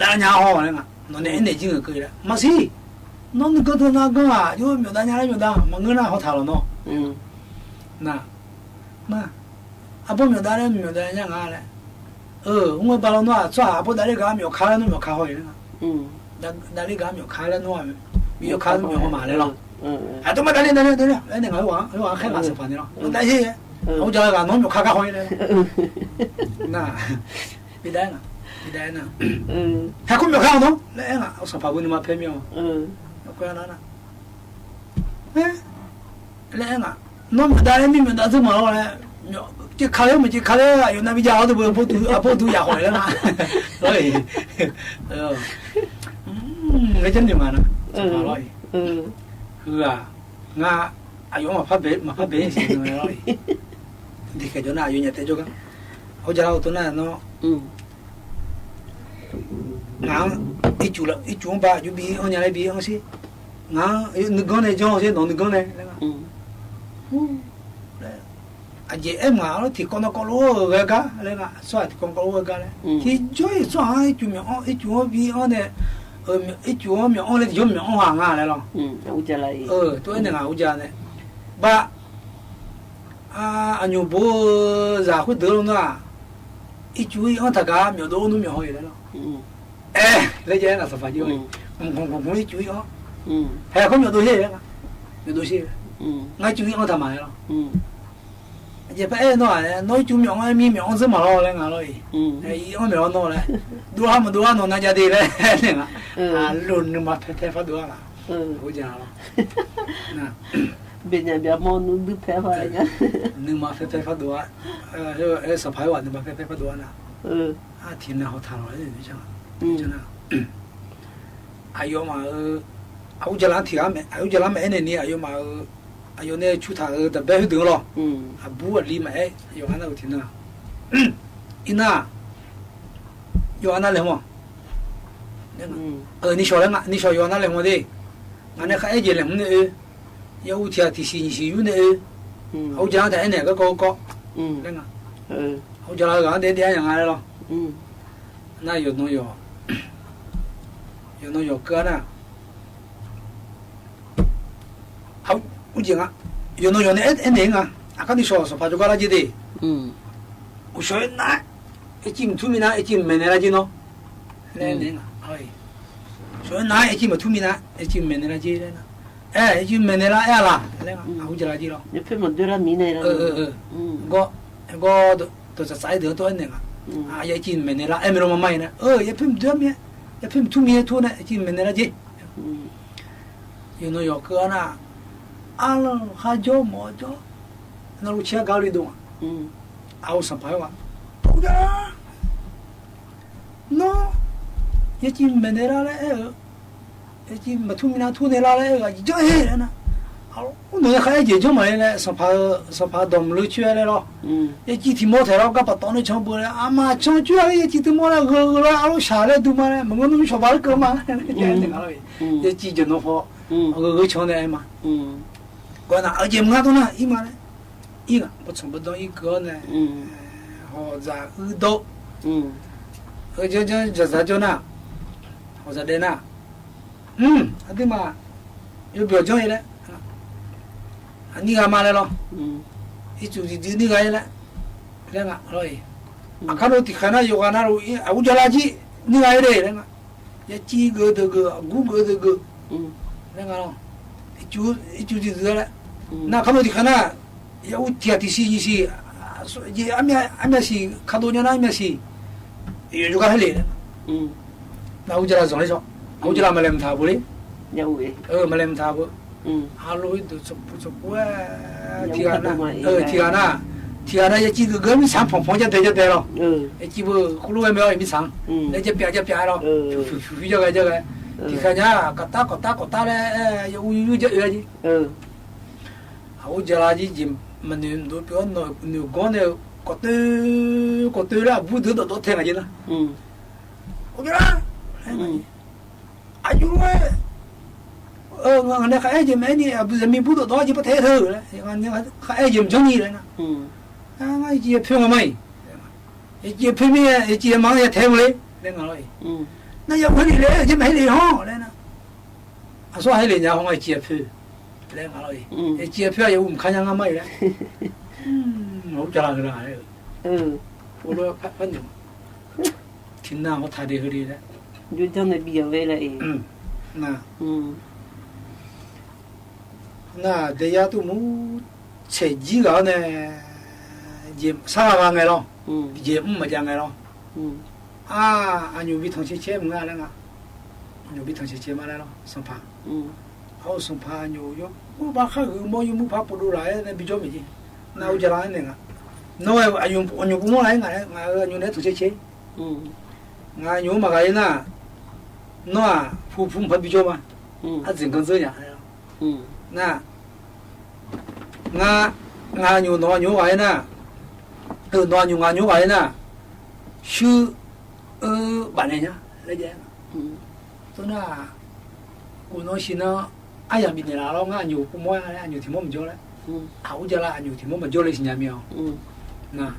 dav nya haw laer nga. Nawq nae aernaeq jir ngeur keuv laer maqsiq. Nawr nuiganr teu nar ganr-aq aqjox myawf dav nya laer myawf dav maqngeur nar haw taq lawq nawr. Nar, nar, arbawr myawf dav laer myawf dav nya nga laer. Mr, mr, ba lawnmr-aq tsawrhaq arbawr davler gar myawf ka laer nawr myawf ka haw-iq laer nga. Davler gar myawf ka laer nawr-aq, myawf ka myawf haw ma laer lawr. Aqduimaf davler davler davler laer nae ngaq-anr khaer ngaq sanqpaq nae lawr, dav-ir-aer, aqjox jala ghaq nawr myawf ka gar haw-ir laer. Nar, bidav-aer nga, bidav-aer nar, haeq kur myawf ka-awq nawr laer aer nga. Sanqpaq beu nuima paer mir-awq. Laer aer nga. Nawr myawf dav laer mir myawf dav dzeur maqlawr laer, caev ka laer maqcaev ka laer aqyawf nav bijav-awr deuq beu, arbawr duq yaf khawf laer nga. Laer janr noeq nga nar, sanqpaq lawr-iq, heu-aq, ngar aqyawf-anr maqpar bae siq-a lawr-iq, tiqkhaeq jawr nar aqyawfnyaf taef jawrgar, aqjox jala-eu tov nar nawr ngaq-anr ircuf, ircuf-anr ba aqjox bi-anr nya laer bi-anr sher. Ngaq-anr nuiganr nae janr sher, nawq nuiganr nae laer nga. Aqjeq aer maqngeur, tiqkawv nawr kawv lof-aer ghae gar laer nga. Tsawrhaq tiqkawv kawv lof-aer ghae gar laer tiqjawr-iq tsawrhaq-anr ircuf myawf-anr, ircuf-anr bi-anr nae, ircuf-anr myawf-anr laer tiqjawr myawf-anr haw nga laer lawr. Tov-aer nae ngaq aqjox jala nae, ba, aqnymq bo-eu zaq khoerdeuq-anr nar-aq, ircuf ir-anr taqgaq myawf dov-awr nmr myawf haw-iq laer lawr. Aer laer jav-aer ngaq sanqpaq jir-awr, mq, mq, mq, ircuf ir-anr, haeq kawr myawf dov sher laer nga. Myawf dov sher, ngar ircuf ir-anr taq maqaer lawr. Aqjeq par aer nawr-aq, nawr ircuf myawf-anr aer mir myawf-anr dzeur maqlawr laer nga lawr-iq. Ir-anr myawf-awr nawr laer, dovlar maqdovlar nawq nav jav de laer aer naeq nga. Aqloq nuima paer paer par dov-ar nga. Aqjox jala lawr, nuima paer paer par dov-ar. Sanqpaq-aer ghaq nuima paer paer par dov-ar nar, tiqnan haw taq lawq-aer nar, aqyawfmaf-euq, aqjox jala tiq ghaq mae, aqjox jala maqaer naeq ni aqyawfmaf-euq, aqyawf nae cu taq-euq daqbaer khoerdeuq-anr lawr, aqbur aqli maqaer yawqha nar-euq tiqnan, irnar-aq, yawqha nar laeqhmq-a, nishawq laer nga, nishawq yawqha nar laeqhmq de, ngaq nae khar aer jeq laeqhmq nae oe, yahuv tiq ghaq tiqsiq nyiq siq yur nae oe, aqjox jala-anr taq aernaeq garkawv garkawv laer nga. Aqjox jala-eu ghaq-anr daef daef-aer nya nga laer lawr. Nar yawqnan yawq, yawqnan yawq keuv-ar nar, ujeq nga, yawqnan yawq nae aernaeq-ir nga. Aqkar nishawq sanqpaq jawrgar lar jer de. Uqshawq-aer nar-aer, aerciv maqtur minav-aer aerciv maqmaeq naeq lar jer nawr laer aernaeq-ir nga. Uqshawq-aer nar-aer aerciv maqtur minav-aer aerciv maqmaeq naeq lar jer laer nar, aer, aerciv maqmaeq naeq lar aer-a laq laer nga. Aqjox jala jer lawr. Gawr, gawr dawqtsaf tsaf-aer deuq-anr tov aernaeq nga. Aerciv maqmaeq naeq lar aer maeq lawr maqmar-iq nar, yapoer maqdoer-ar mir-aer, yapoer maqtur mir-aer tur nar aerciv maqmaeq naeq lar jer. Yawqnan yawq keuv-ar nar, arlanq kharjawr mawf-awr jawr, nar lov caer-ar gar le dov nga. Aqheu sanqpaq-aer ghaq, nawr yaciv maeqnaeq lar laer aer-eu, yaciv maqtur minav tur naeq lar laer aer-eu ghaq janr-aer laer nar, Arlawr, nawq-eu khar aer jeq janr maqle laer, sanqpaq-eu, sanqpaq dawq maqleur coer-aer laer lawr. Yaciv tiq mawr taeq lawr, garpaq tawv nae can beu laer, aqma can coer-a laer, yaciv tiq mawr laer, gheu gheu laer, arlawr shaq laer dm ma laer, maqngeur nmr shawq ba laer keuv ma. Yaciv jeq nawr paw, gheu gheu can nae aer ma. Gawq nar-eu jeq maqngeur dawr nar ir ma laer, ir ngaq, bawrtsanq bawrdanr ir keuv-awr nae, hawqzaq uir dawr, janr janr dzaqdzaq jawr nar, hawqzaq daef nar, aqduimaf yawbyawq janr-ir laer, aqnir gha ma laer lawr. Ircuf diqdui nir gha-ir laer, laer nga lawr-iq. Aqkar lo tiqkhaeq nar yawqghaq navluf-ir aqur jala jir nir gha-ir le laer nga. Yaciv geuf-eu deuq geuf, aqgur geuf-eu deuq geuf laer nga lawr. Ircuf diqdui laer, nar aqkar lo tiqkhaeq nar, yaur tiq ghaq tiqsiq nyiq siq, armyav siq kadov nya nar armyav siq, yawqjawr gar her le laer. Nar aqur jala zanqler shawr, aqur jala maqlaeq mqtaq beu le. Maqlaeq mqtaq beu. Arlawr-ir deuq tsawqpuq tsawqpuq-aer, tiq ghaq nar, tiq ghaq nar, tiq ghaq nar yaciv geuf geuf-aer mirtsaq panq panq-anr jar dae jar dae lawr. Yaciv beu khoerlof-aer mae-awr mirtsaq-anr laer jar pyav jar pyav-aer lawr. Pyuq pyuq pyuq jar ghae jar ghae, tiq ghaq nya kawqtar kawqtar kawqtar laer, yawur yur jar oe-a jeq. Aqur jala jir jeq maqnoeq dov pyeuf-awr, noeq gawr nae-eu kawqtoe kawqtoe laer aqbur deuq dawqdawr tae ngaq jeq nar, aqyur-aer, ngaq nae khar aer jeq maqaer ni, aqbur zaqmiq bur dawqdawr-aer jeq par tae-aer teu-eu laer, khar aer jeq maqjanr ni laer nar, ngar yaciv yapoer nga ma-iq, yaciv yapoer mir-aer yaciv yama-anr ya tae-aer maqle laer nga lawr-iq. Nar ya her le laer, jeq maqher le hawr laer nar, aqsur aq her le nya hawr nga yaciv yapoer laer nga lawr-iq. Yaciv yapoer-aq yaur mqkar nya ngar ma-iq laer, aqur jala heu la laer-eu, tiqnan hawtaq de heu le laer, janr nae bi-awq laer-iq. Nar nar daeyar tuvmur tsaeq jir ghaq-awr nae, jeq sar gha gha ngae lawr, jeq mr maqjav ngae lawr. Aq, aqnyoq bi tanq caer caer maqnga laer nga. Aqnyoq bi tanq caer caer ma laer lawr sanqpaq. Aq-eu sanqpaq aqnyoq yawr mr bar khar gheuf mawr yawmuiq par pov dov laf-aer nae bijawr maeq jeq. Nar aqur jala-aer naeq nga, nawr-aer aqnyoq pov mawr laf-aer ngaq-aer ngaq-euq aqnyoq naeq-aer tanq caer caer. Ngaq aqnyoq-anr maqghaq-ir nar, nawr-aq pu pu mqpar bijawr ma. Ardzaeq ganr dzeur nya. Nar, nga, ngaq aqnyoq nawq aqnyoq-anr ghaq-aer nar, nawq aqnyoq ngaq aqnyoq-anr ghaq-aer nar, shuir-eu bafnaeq nya laer jav-aer nga. Tov nar, uqnan siqnan aryamq bifnaeq laf lawr, ngar aqnyoq pov mawr-aer aqnyoq tiq mawr maqjawr laer. Aqur jala aqnyoq tiq mawr maqjawr le siqnya mir-awq. Nar,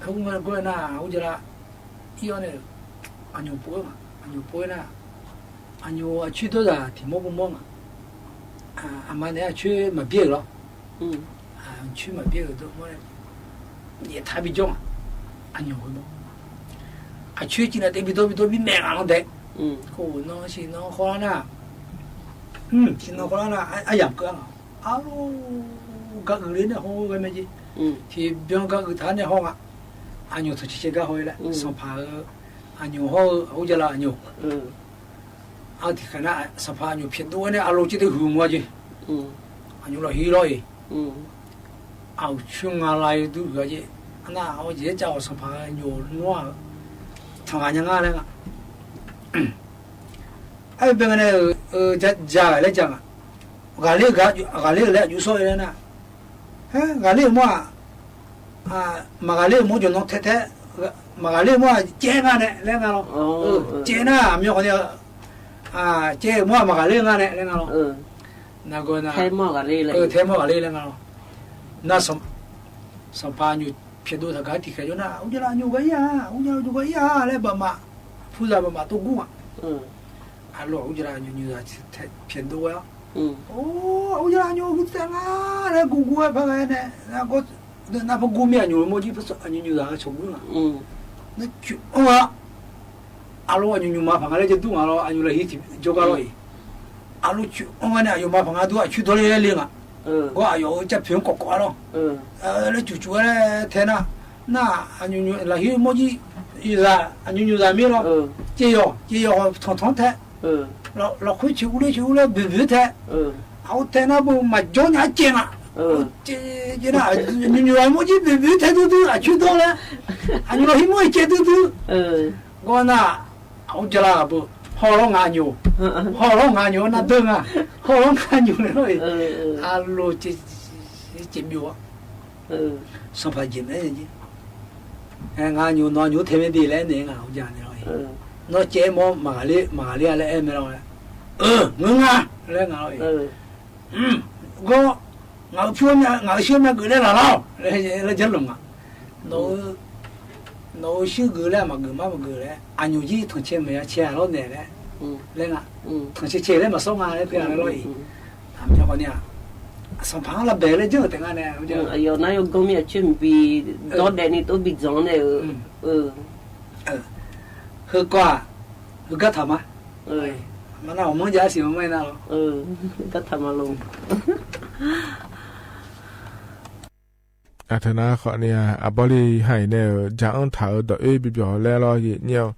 heugar nar aqur jala ir-awr nae, aqnyoq pov-aer ma, aqnyoq pov-aer nar, aqnyoq aqcoer dawrzaq tiq mawr pov mawr nga. Aqma naeq-aer aqcoer maqbyaer-euq lawr. Aqcoer maqbyaer-euq dawr mawr-aer, nyaeftaq bijawr nga. Aqnyoq heu mawr, aqcoer cifnav taef bidawr bidawr binaeq nga lanr dae. Khof nan siqnan khawr lar nar, siqnan khawr lar nar aryamq keuv-a nga. Arlawr, gar uiq le nae hawr-eu ghae mae jeq. Tiqbyan gar uiq taq-aer nae hawr nga. Aqnyoq tanqcaer caer gar haw-ir laer, sanqpaq-eu aqnyoq hawr-eu aqur jala aqnyoq. Aq, tiqkhaeq nar sanqpaq aqnyoq pyaeqdov-aer nae aqlo caer deuq huiq mq-a jeq. Aqnyoq lafhir lawr-iq. Aq, uqcoer nga la-eu dur huiq-a jeq. Arnar aqjeq-aer cav-awq sanqpaq aqnyoq nmr-aq, tanq ghaq nya ngar laer nga. Aer, bae nga nae-euq, ja, ja ghaq laer ja nga. Ghaqler-eu gar, ghaqler-euq laer aqjox sawr-eu laer nar, ghaqler-euq mawr-aq, maqghaqler-euq mawr jawqnan tae tae, maqghaqler-euq mawr-aq caev nga nae laer nga lawr. Caev nar aqmyan khawf ni, caev-euq mawr-aq maqghaqler nga nae laer nga lawr. Nar gawr nar, tae mawr ghaqler laer nga lawr. Nar, sanqpaq aqnyoq pyaeqdov taq gaq-aer tiqkhaeq jawr nar, aqur jala aqnyoq ghaq-ir-a, aqur jala aqnyoq ghaq-ir-a laer baqmaf, purzaq baqmaf tov gur nga. Aqlo aqur jala aqnyoq nyoqzaq pyaeqdov-aer-awr, or, aqur jala aqnyoq gur taev nga laer guvguv-aer par ghae nae, nar par gur mir aqnyoq mawrjir aqnyoq nyoqzaq-eu cawq gur nga. Nar coeq anr-a, aqlo aqnyoq nyoqma paq nga laer jaeq dur nga lawr, aqnyoq lafhir tiq jawrgar lawr-iq. Aqlo coeq anr-a nae aqyawfmaf paq nga dur aqcoer dawrler laer le nga. Gawr aqyawf-euq carpoeq-anr kawf kawf-a lawr. Laer cuf cuf-aer tae nar, nar aqnyoq nyoq lafhir mawrjir nyoqzaq, aqnyoq nyoqzaq mir lawr. Caev yawq caev yawq tanq tanq-anr tae, lafkhoer coeq urler coeq urler boeq boeq-aer tae, aqur tae nar bo maqjawr nya-aer caev nga. Caev caev nar, aqnyoq nyoqzaq mawrjir boeq boeq-aer tae duidui aqcoer dawr laer, aqnyoq lafhir mawr-iq caev duidui. Gawr nar, aqur jala ghaq beu Hawlawr ngaq nyoq, hawlawr ngaq nyoq-anr nar deur nga. Hawlawr ngaq nyoq nae lawr-iq, aqloq caev byov-awr, sanqpaq jeq mae-aer jeq. Ngaq nyoq nawq nyoq-anr tae mae de laer aernaeq-aer ngaq-anr ja naeq lawr-iq, nawr caev-aer mawr maqghaqler maqghaqler-a laer aer mae lawr-aer, ngeur nga laer ngaq lawr-iq, gawr, ngaq-euq pyur-anr ngaq-euq shuir-anr myav geuf laer laq lar-awq laer janrluf nga. Nawq-eu shuir geuf laer maqgeuf mar maqgeuf laer aqnyoq jir tanqcae maqya cae-a lawr naeq laer, laer nga, tanqcae cae laer maqsawr nga laer teu-a laer lawr-iq, aqmyankhawf ni-aq, sanqpaq-anr lavbaeq laer janr-euq taef nga nae, aqyawf nar yawganr mir-aq coer mqbi dawrdaef ni tov bi dzanq-anr nae-eu, heukawv-aq, heugar taq ma. Aqma nar ghawqmanr jav-aer siq ma mar-aer nar lawr, gar taq ma lor. Aqteu nar khawf ni-aq, aqbawr li ha-iq nae-euq jaq-anr taq-euq dawq oer bi byawq laer lawr yaeq nyir-awr,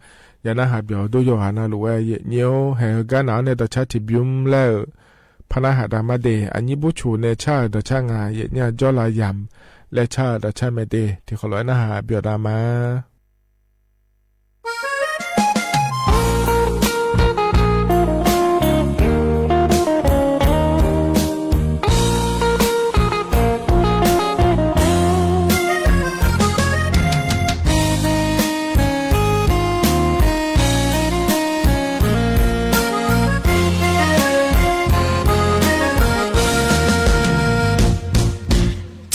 ya narhaq byawq dur yawqghaq navluf-aer yaeq nyir-awr, haeq-eu gar naq-anr nae dawqcar tiqbymr laer-euq par narhaq daq mar de. Aqnyir burcoq nae car-euq dawqcar nga yaeq nyir-a jawrlav yamq laer car-euq dawqcar mae de. Tiqkhawf lof-aer narhaq byawq daq ma.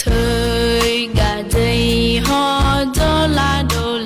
Teu gaqdui hawr dawrlar dov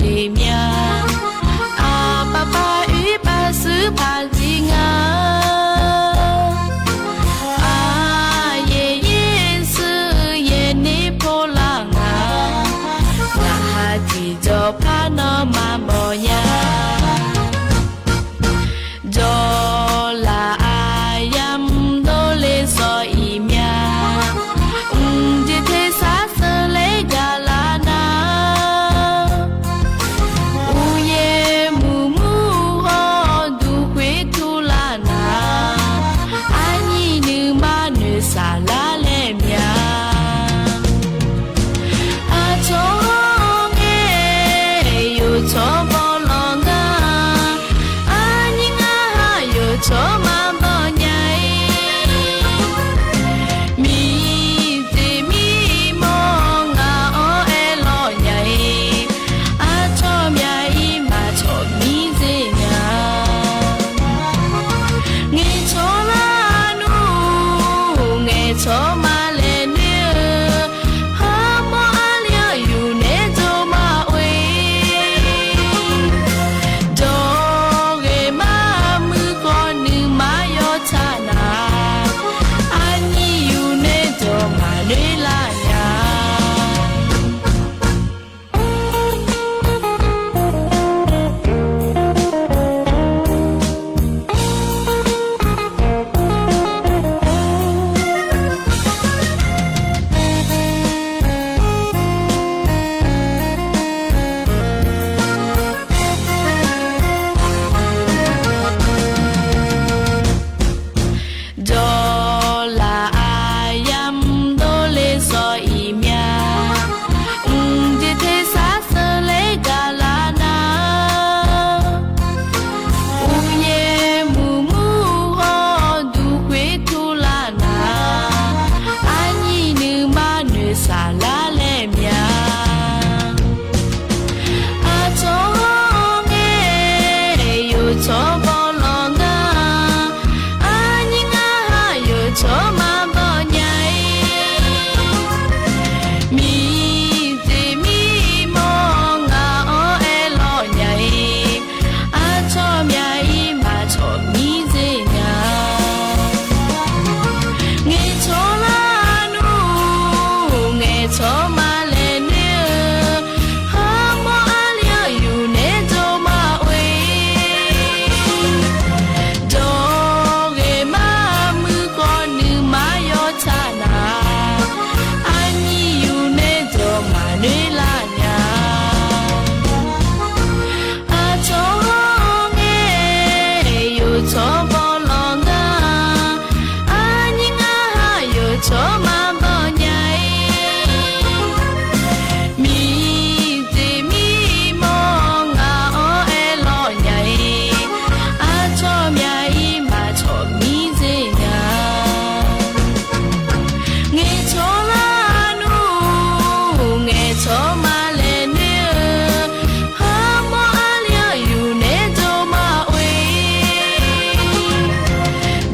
Tsawrmaqlaeq noer-eu, harmawr arli-anr yuf naeq-aer dawq maqoe.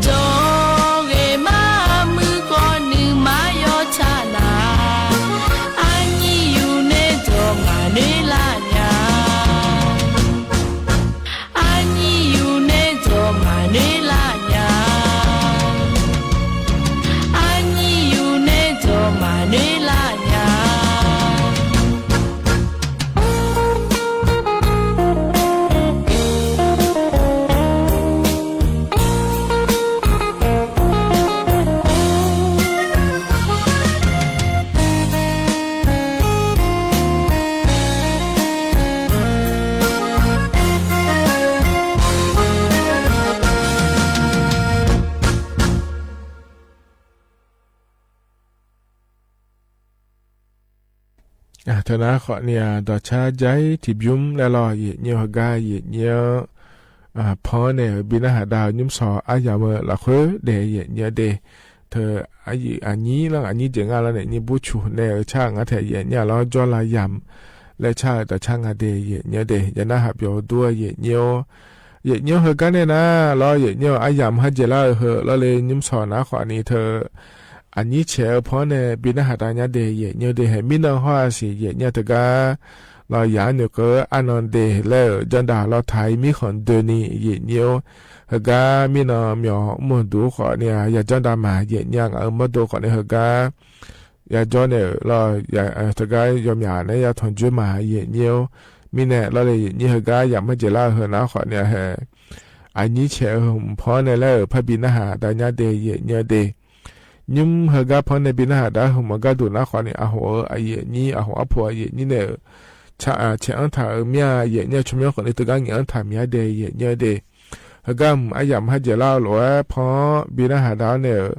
Dawqghae mar muiq khawf nuima yawtsaq nar, arnyir yuf naeq-aer dawq maqnoer lar nya. Arnyir yuf naeq-aer dawq maqnoer lar nya. Arnyir yuf naeq-aer dawq maqnoer lar nya. Teunar khawfni-aq, dawqcar jair tiqbymr laer lawr, yaeqnyir-eu heugar yaeqnyir-anr pan-anr nae-euq bi narhaq dav-eu nymrshawq aryamq-eu lafkhoer daef yaeqnyir-eu de. Teu aqyuif aqnyir lar aqnyir jeq nga lar naeq nyir burcuq nae-euq car ngar taef yaeqnyir-a lawr jawrlav yamq laer car-eu dawqcar nga de yaeqnyir-eu de. Yanar haq byawq dur-eu yaeqnyir-awr, yaeqnyir-awr heugar nae nar lawr yaeqnyir-eu aryamq har jeq lar-eu heu lawrle nymrshawq nar khawfni teu aqnyir caeq-eu pan-anr nae bi narhaq dav nyar de yaeqnyir-eu de. Haeq mirnan hawr-a siq yaeqnyir-a teugar lawr yaq-anr noeqkeuv-eu arnan de laer-euq janrdav lawr taq-ir mirkhanq doeni yaeqnyir-awr, heugar mirnan myawq mr-eu duq khawfni-aq yajanr dav ma yaeqnyir-a ngaq-euq mawrdo khawfni heugar yajawr nae-euq lawr, teugar yawmyaq nae yatanq joer ma yaeqnyir-awr, mirnae lawrle yaeqnyir heugar yamq-anr jeq lar-eu heu nar khawfni-aq haeq aqnyir caeq-eu hmq pan-anr nae laer-euq parbi narhaq dav nyar de yaeqnyir-eu de. Nymr heugar pan-anr nae bi narhaq dav-eu hmq-eu gharduq nar khawfni aqhof-eu aqyuif aqnyir aqhof arpoq aqyuif aqnyir nae-euq caeq-anr taq-euq mir-a yaeqnyir-eu tsawrmyanr khawfni teugar ngaeq-anr taq miq-a de yaeqnyir-eu de. Heugar hmq aryamq har jeq lar-eu lof-aer pan-anr bi narhaq dav-anr nae-euq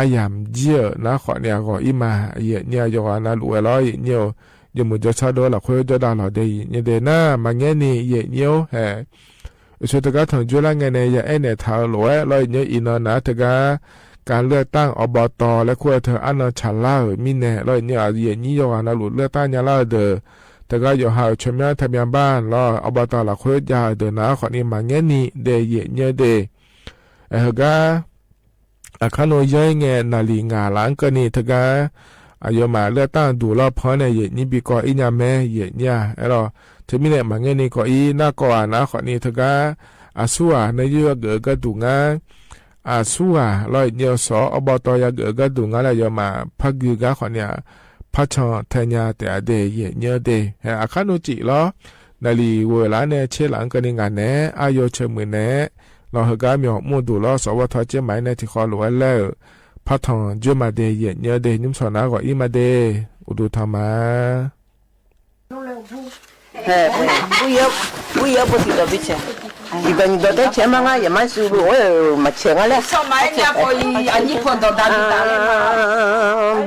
aryamq jir-euq nar khawfni-aq ghawq-ir ma yaeqnyir-a yawqghaq navluf-aer lawr yaeqnyir-eu yawmuiq jawrshar dov lafkhoer jawrdav lawq de yaeqnyir de nar maqngaer ni yaeqnyir-awr haeq uqshoe teugar tanq joer lar ngae nae ya aernaeq taq-eu lof-aer lawr yaeqnyir-eu iqnan nar teugar การเลือกตั้ง อบต. laer kur-eu teu arnan tsaqlar-euq mirnae lawr yaeqnyir-aq yaeqnyir yawqghaq navluf เลือกตั้ง nya lar-eu deuq teugar yawqha-euq tsawrmyanr taqmyanr bar lawr อบต. lafkhoer jav-euq deuq nar khawfni maqngaer ni de yaeqnyir-eu de. Aer heugar aqkar nov yanr-ir ngae naqliq ngaq laf-anr keuvni teugar aqyawfmaf เลือกตั้ง duq lawr pan-anr nae yaeqnyir bi kawv-ir nya mae yaeqnyir-a aerlawr. Teumirnae maqngaer ni kawv-ir narkawv-aq nar khawfni teugar aqsurghaq nae yur yageuf-eu gharduq ngar aqsurghaq lawr yaeqnyir-eu sawq-awr อบต. yageuf-eu gharduq ngar laer aqyawfmaf par gui gar khawfni-aq par can tae nya taef-a de yaeqnyir-eu de. Haeq aqkar nov cif lawr naqliq ghoeq laf-anr nae tser laf-anr keuvni ngaq naeq-aer aryaw ceuq muiq naeq-aer lawr heugar myawq mr-eu duq lawr sawq ghawr taw tser maq-aer nae tiqkhawf lof-aer laer-euq par tanq joer ma de yaeqnyir-eu de nymrshawq nar ghawq-ir ma de. Uqduq tanq ma. Haeq, bur yar bur tiqdawq bi caeq. Tiqdawq nyiqdawq taef caeq-aer mar ngar yamq mar shuv lof-aer-euq maqcaeq ngar laer.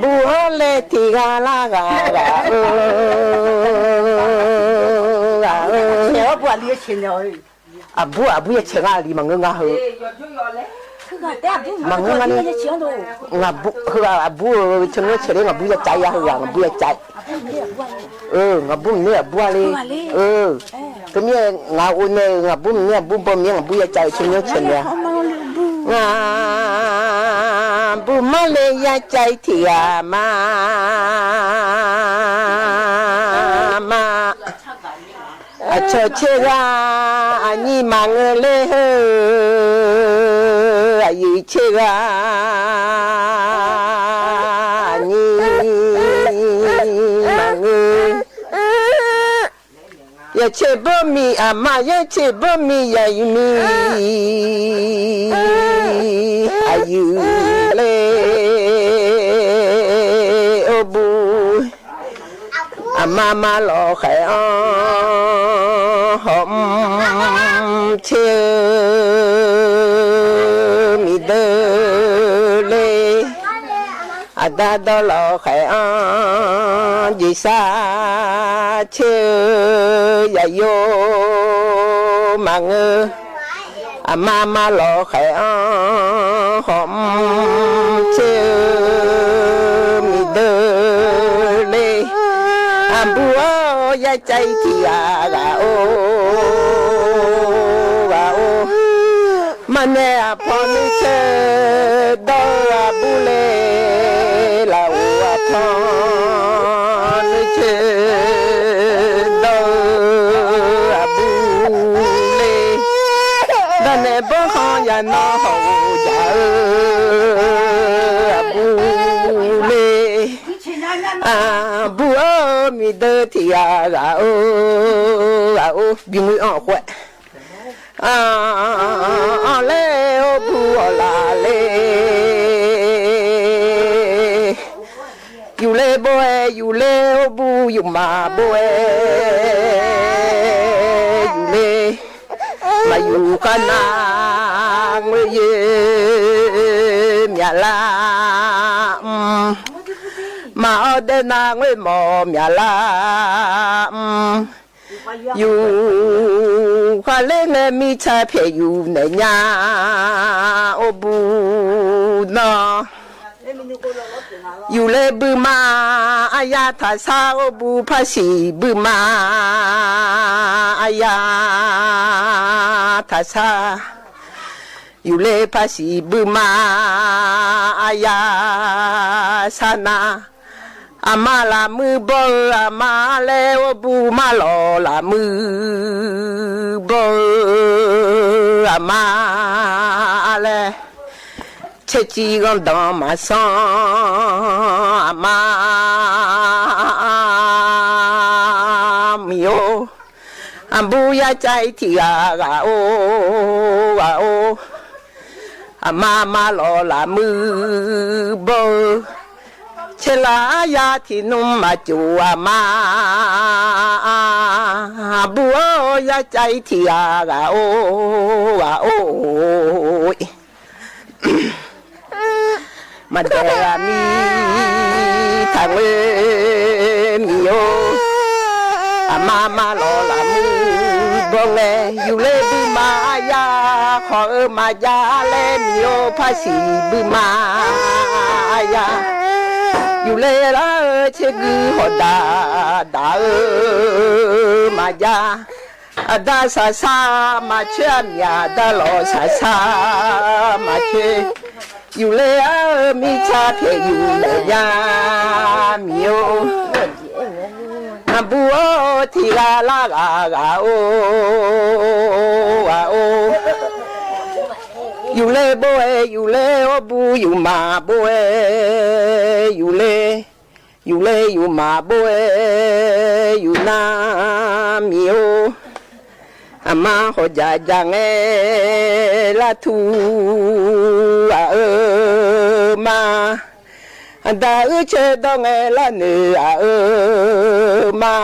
Bur-anr laer tiq ghaq lar ghaq ghaq-eu ghaq-eu. Aqbur aqbur yacaeq ngar aqli maqngeur nga heu. Maqngeur nga le. Ngaq bur heu-aq aqbur-eu teumirnae caeq le ngaq bur yacav ya heughaq ngaq bur yacav. Ngaq bur maqner aqbur-a le. Teumirnae ngaq-euq nae-euq ngaq bur maqner aqbur baw mir-aer ngaq bur yacav-euq teumirnae caeq le-a. Ngaq bur mar le yacav-ir tiq ghaq ma ma. Aqcawq caer ghaq aqnyir maqngeur ler heu. Aqyuif caer ghaq aqnyir maqngeur. Yacaer bawr miq aqma yacaer bawr miq yaqyuif miq aqyuif le. Or bur aqma ma lawqkhaeq-anr hawmr caer-eu miqdeuq le. Aqda dawr lawqkhaeq-anr jeqsar caer-eu yaqyo maqngeur. Aqma ma lawqkhaeq-anr hawmr caer-eu miqdeuq le. Aqbur-or, yacav-ir tiq ghaq ghaq-or, ghaq-or. Maqnaeq aqpaw nuircoer dawr-eu aqbur le, lafov aqpaw nuircoer dawr-eu aqbur le. Danaeq bawrkhanq yaqnan hawq-eu jaq-eu aqbur le. Aqbur-or, miqdeuq tiq ghaq ghaq-or, ghaq-or, bimur-anr khoer. Anr laer-or bur awq laf le. Yufler bov-aer yufler-or bur yufmaf bov-aer yufler. Maqyuf khar nar ngoer yoer myaqlar mr. Maqawr daer nar ngoer mawf myaqlar mr. Yuf khar ler ngae mirtsaq pyaeq yuf naeq nya-or bur nawr. Yufler buima aryar taqsar-or bur par siq buima aryar taqsar. Yufler par siq buima aryar sar nar. Aqma lafmuir bawr-eu aqma laer-or bur marlawq lafmuir bawr-eu aqma laer. Caercir ghanrdanq maqsanr aqma miq-or. Aqbur yacav-ir tiq ghaq ghaq-or, ghaq-or. Aqma marlawq lafmuir bawr-eu. Caerlaf aryar tiq nmr maqcof aqma. Aqbur-or, yacav-ir tiq ghaq ghaq-or, ghaq-or. Maqdaeq ghaq mir taqngoer miq-or. Aqma marlawq lafmuir bawr ngae, yufler buima aryar khawf-eu maqjav laer miq-or, par siq buima aryar. Yufler lar-eu caergui hawqdaq daq-eu maqjav. Aqda saqsar maqcoer aqmyaq, aqda lawq saqsar maqcoer. Yufler ar-eu mirtsaq pyaeq yuf naeq nya miq-or. Aqbur-or, tiq ghaq lar ghaq ghaq-or, ghaq-or. Yufler bov-aer yufler-or bur, yufmaf bov-aer yufler, yufler yufmaf bov-aer yufnar miq-or. Aqma hawqjaq jaq ngae, lartur ghaq-eu ma. Aqda uir caer dawr ngae, larnoeq ghaq-eu ma.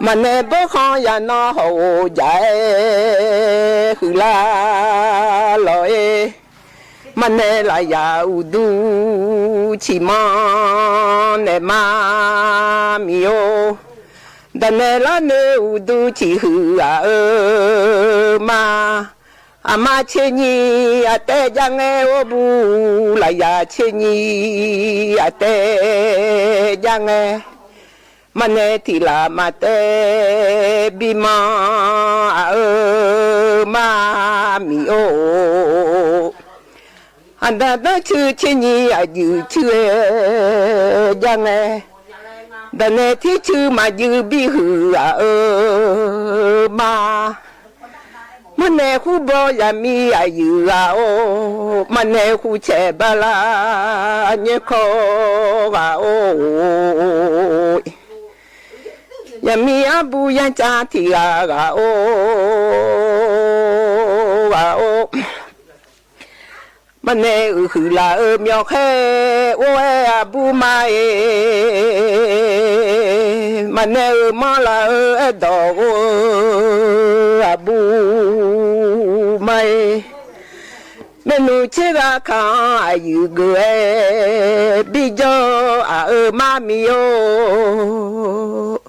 Maqnaeq bawrkhanq yaqnan hawq-eu jaq-aer huiqlar lawq-ir. Maqnaeq lafyaq uqduq ciqmanr naeq ma miq-or. Daqnaeq larnoeq uqduq ciqhuiq ghaq-eu ma. Aqma tser nyiq aqtaev jav ngae-or bur, lafyaq tser nyiq aqtaev jav ngae. Maqnaeq tiq laf maqtaev bimanr ghaq-eu ma miq-or. Aqda danr cuir tser nyiq aqjuif cuir-aer jav ngae. Daqnaeq tircuir maqjuir bihuiq ghaq-eu ma. Maqnaeq khurbaw zaqmiq aqyuif ghaq-or, maqnaeq khurcaeq bala nyaer kawr ghaq-or. Zaqmiq arbur yanrcav tiq ghaq ghaq-or, ghaq-or. Maqnaeq uiqhuiq laf-eu myawqkhaer or-aer aqbur ma-e. Maqnaeq uiqmanr laf-eu aerdawq or-eu aqbur ma-e. Maernmr tser ghaq kaq-anr aqyuif geuf-aer bijawr aq-eu mar miq-or.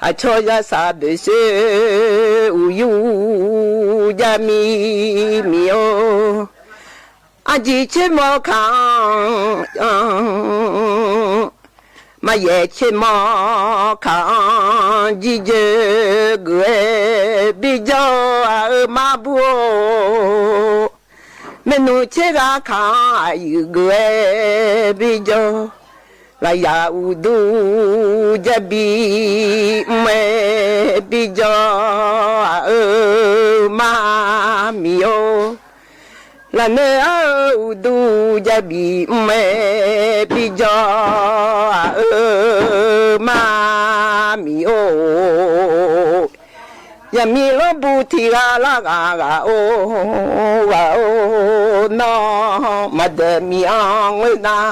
Aqcawq yasaq boeqsoer uqyur jav mir miq-or. Aqjeq tser mawr kaq-anr Maryaef tser mawr kaq-anr jirjeuq geuf-aer bijawr-aq-eu marbur-or, maernmr tser ghaq kaq-anr aqyuif geuf-aer bijawr, lafyaq uqduq jarbi mr-aer bijawr-aq-eu marmiq-or, lafnoeq-anr-eu uqduq jarbi mr-aer bijawr-aq-eu marmiq-or, yaqmiq lanrbu tiq ghaq lar ghaq ghaq-or, ghaq-or, nawr maqdaeq miq-anr ngoer nar,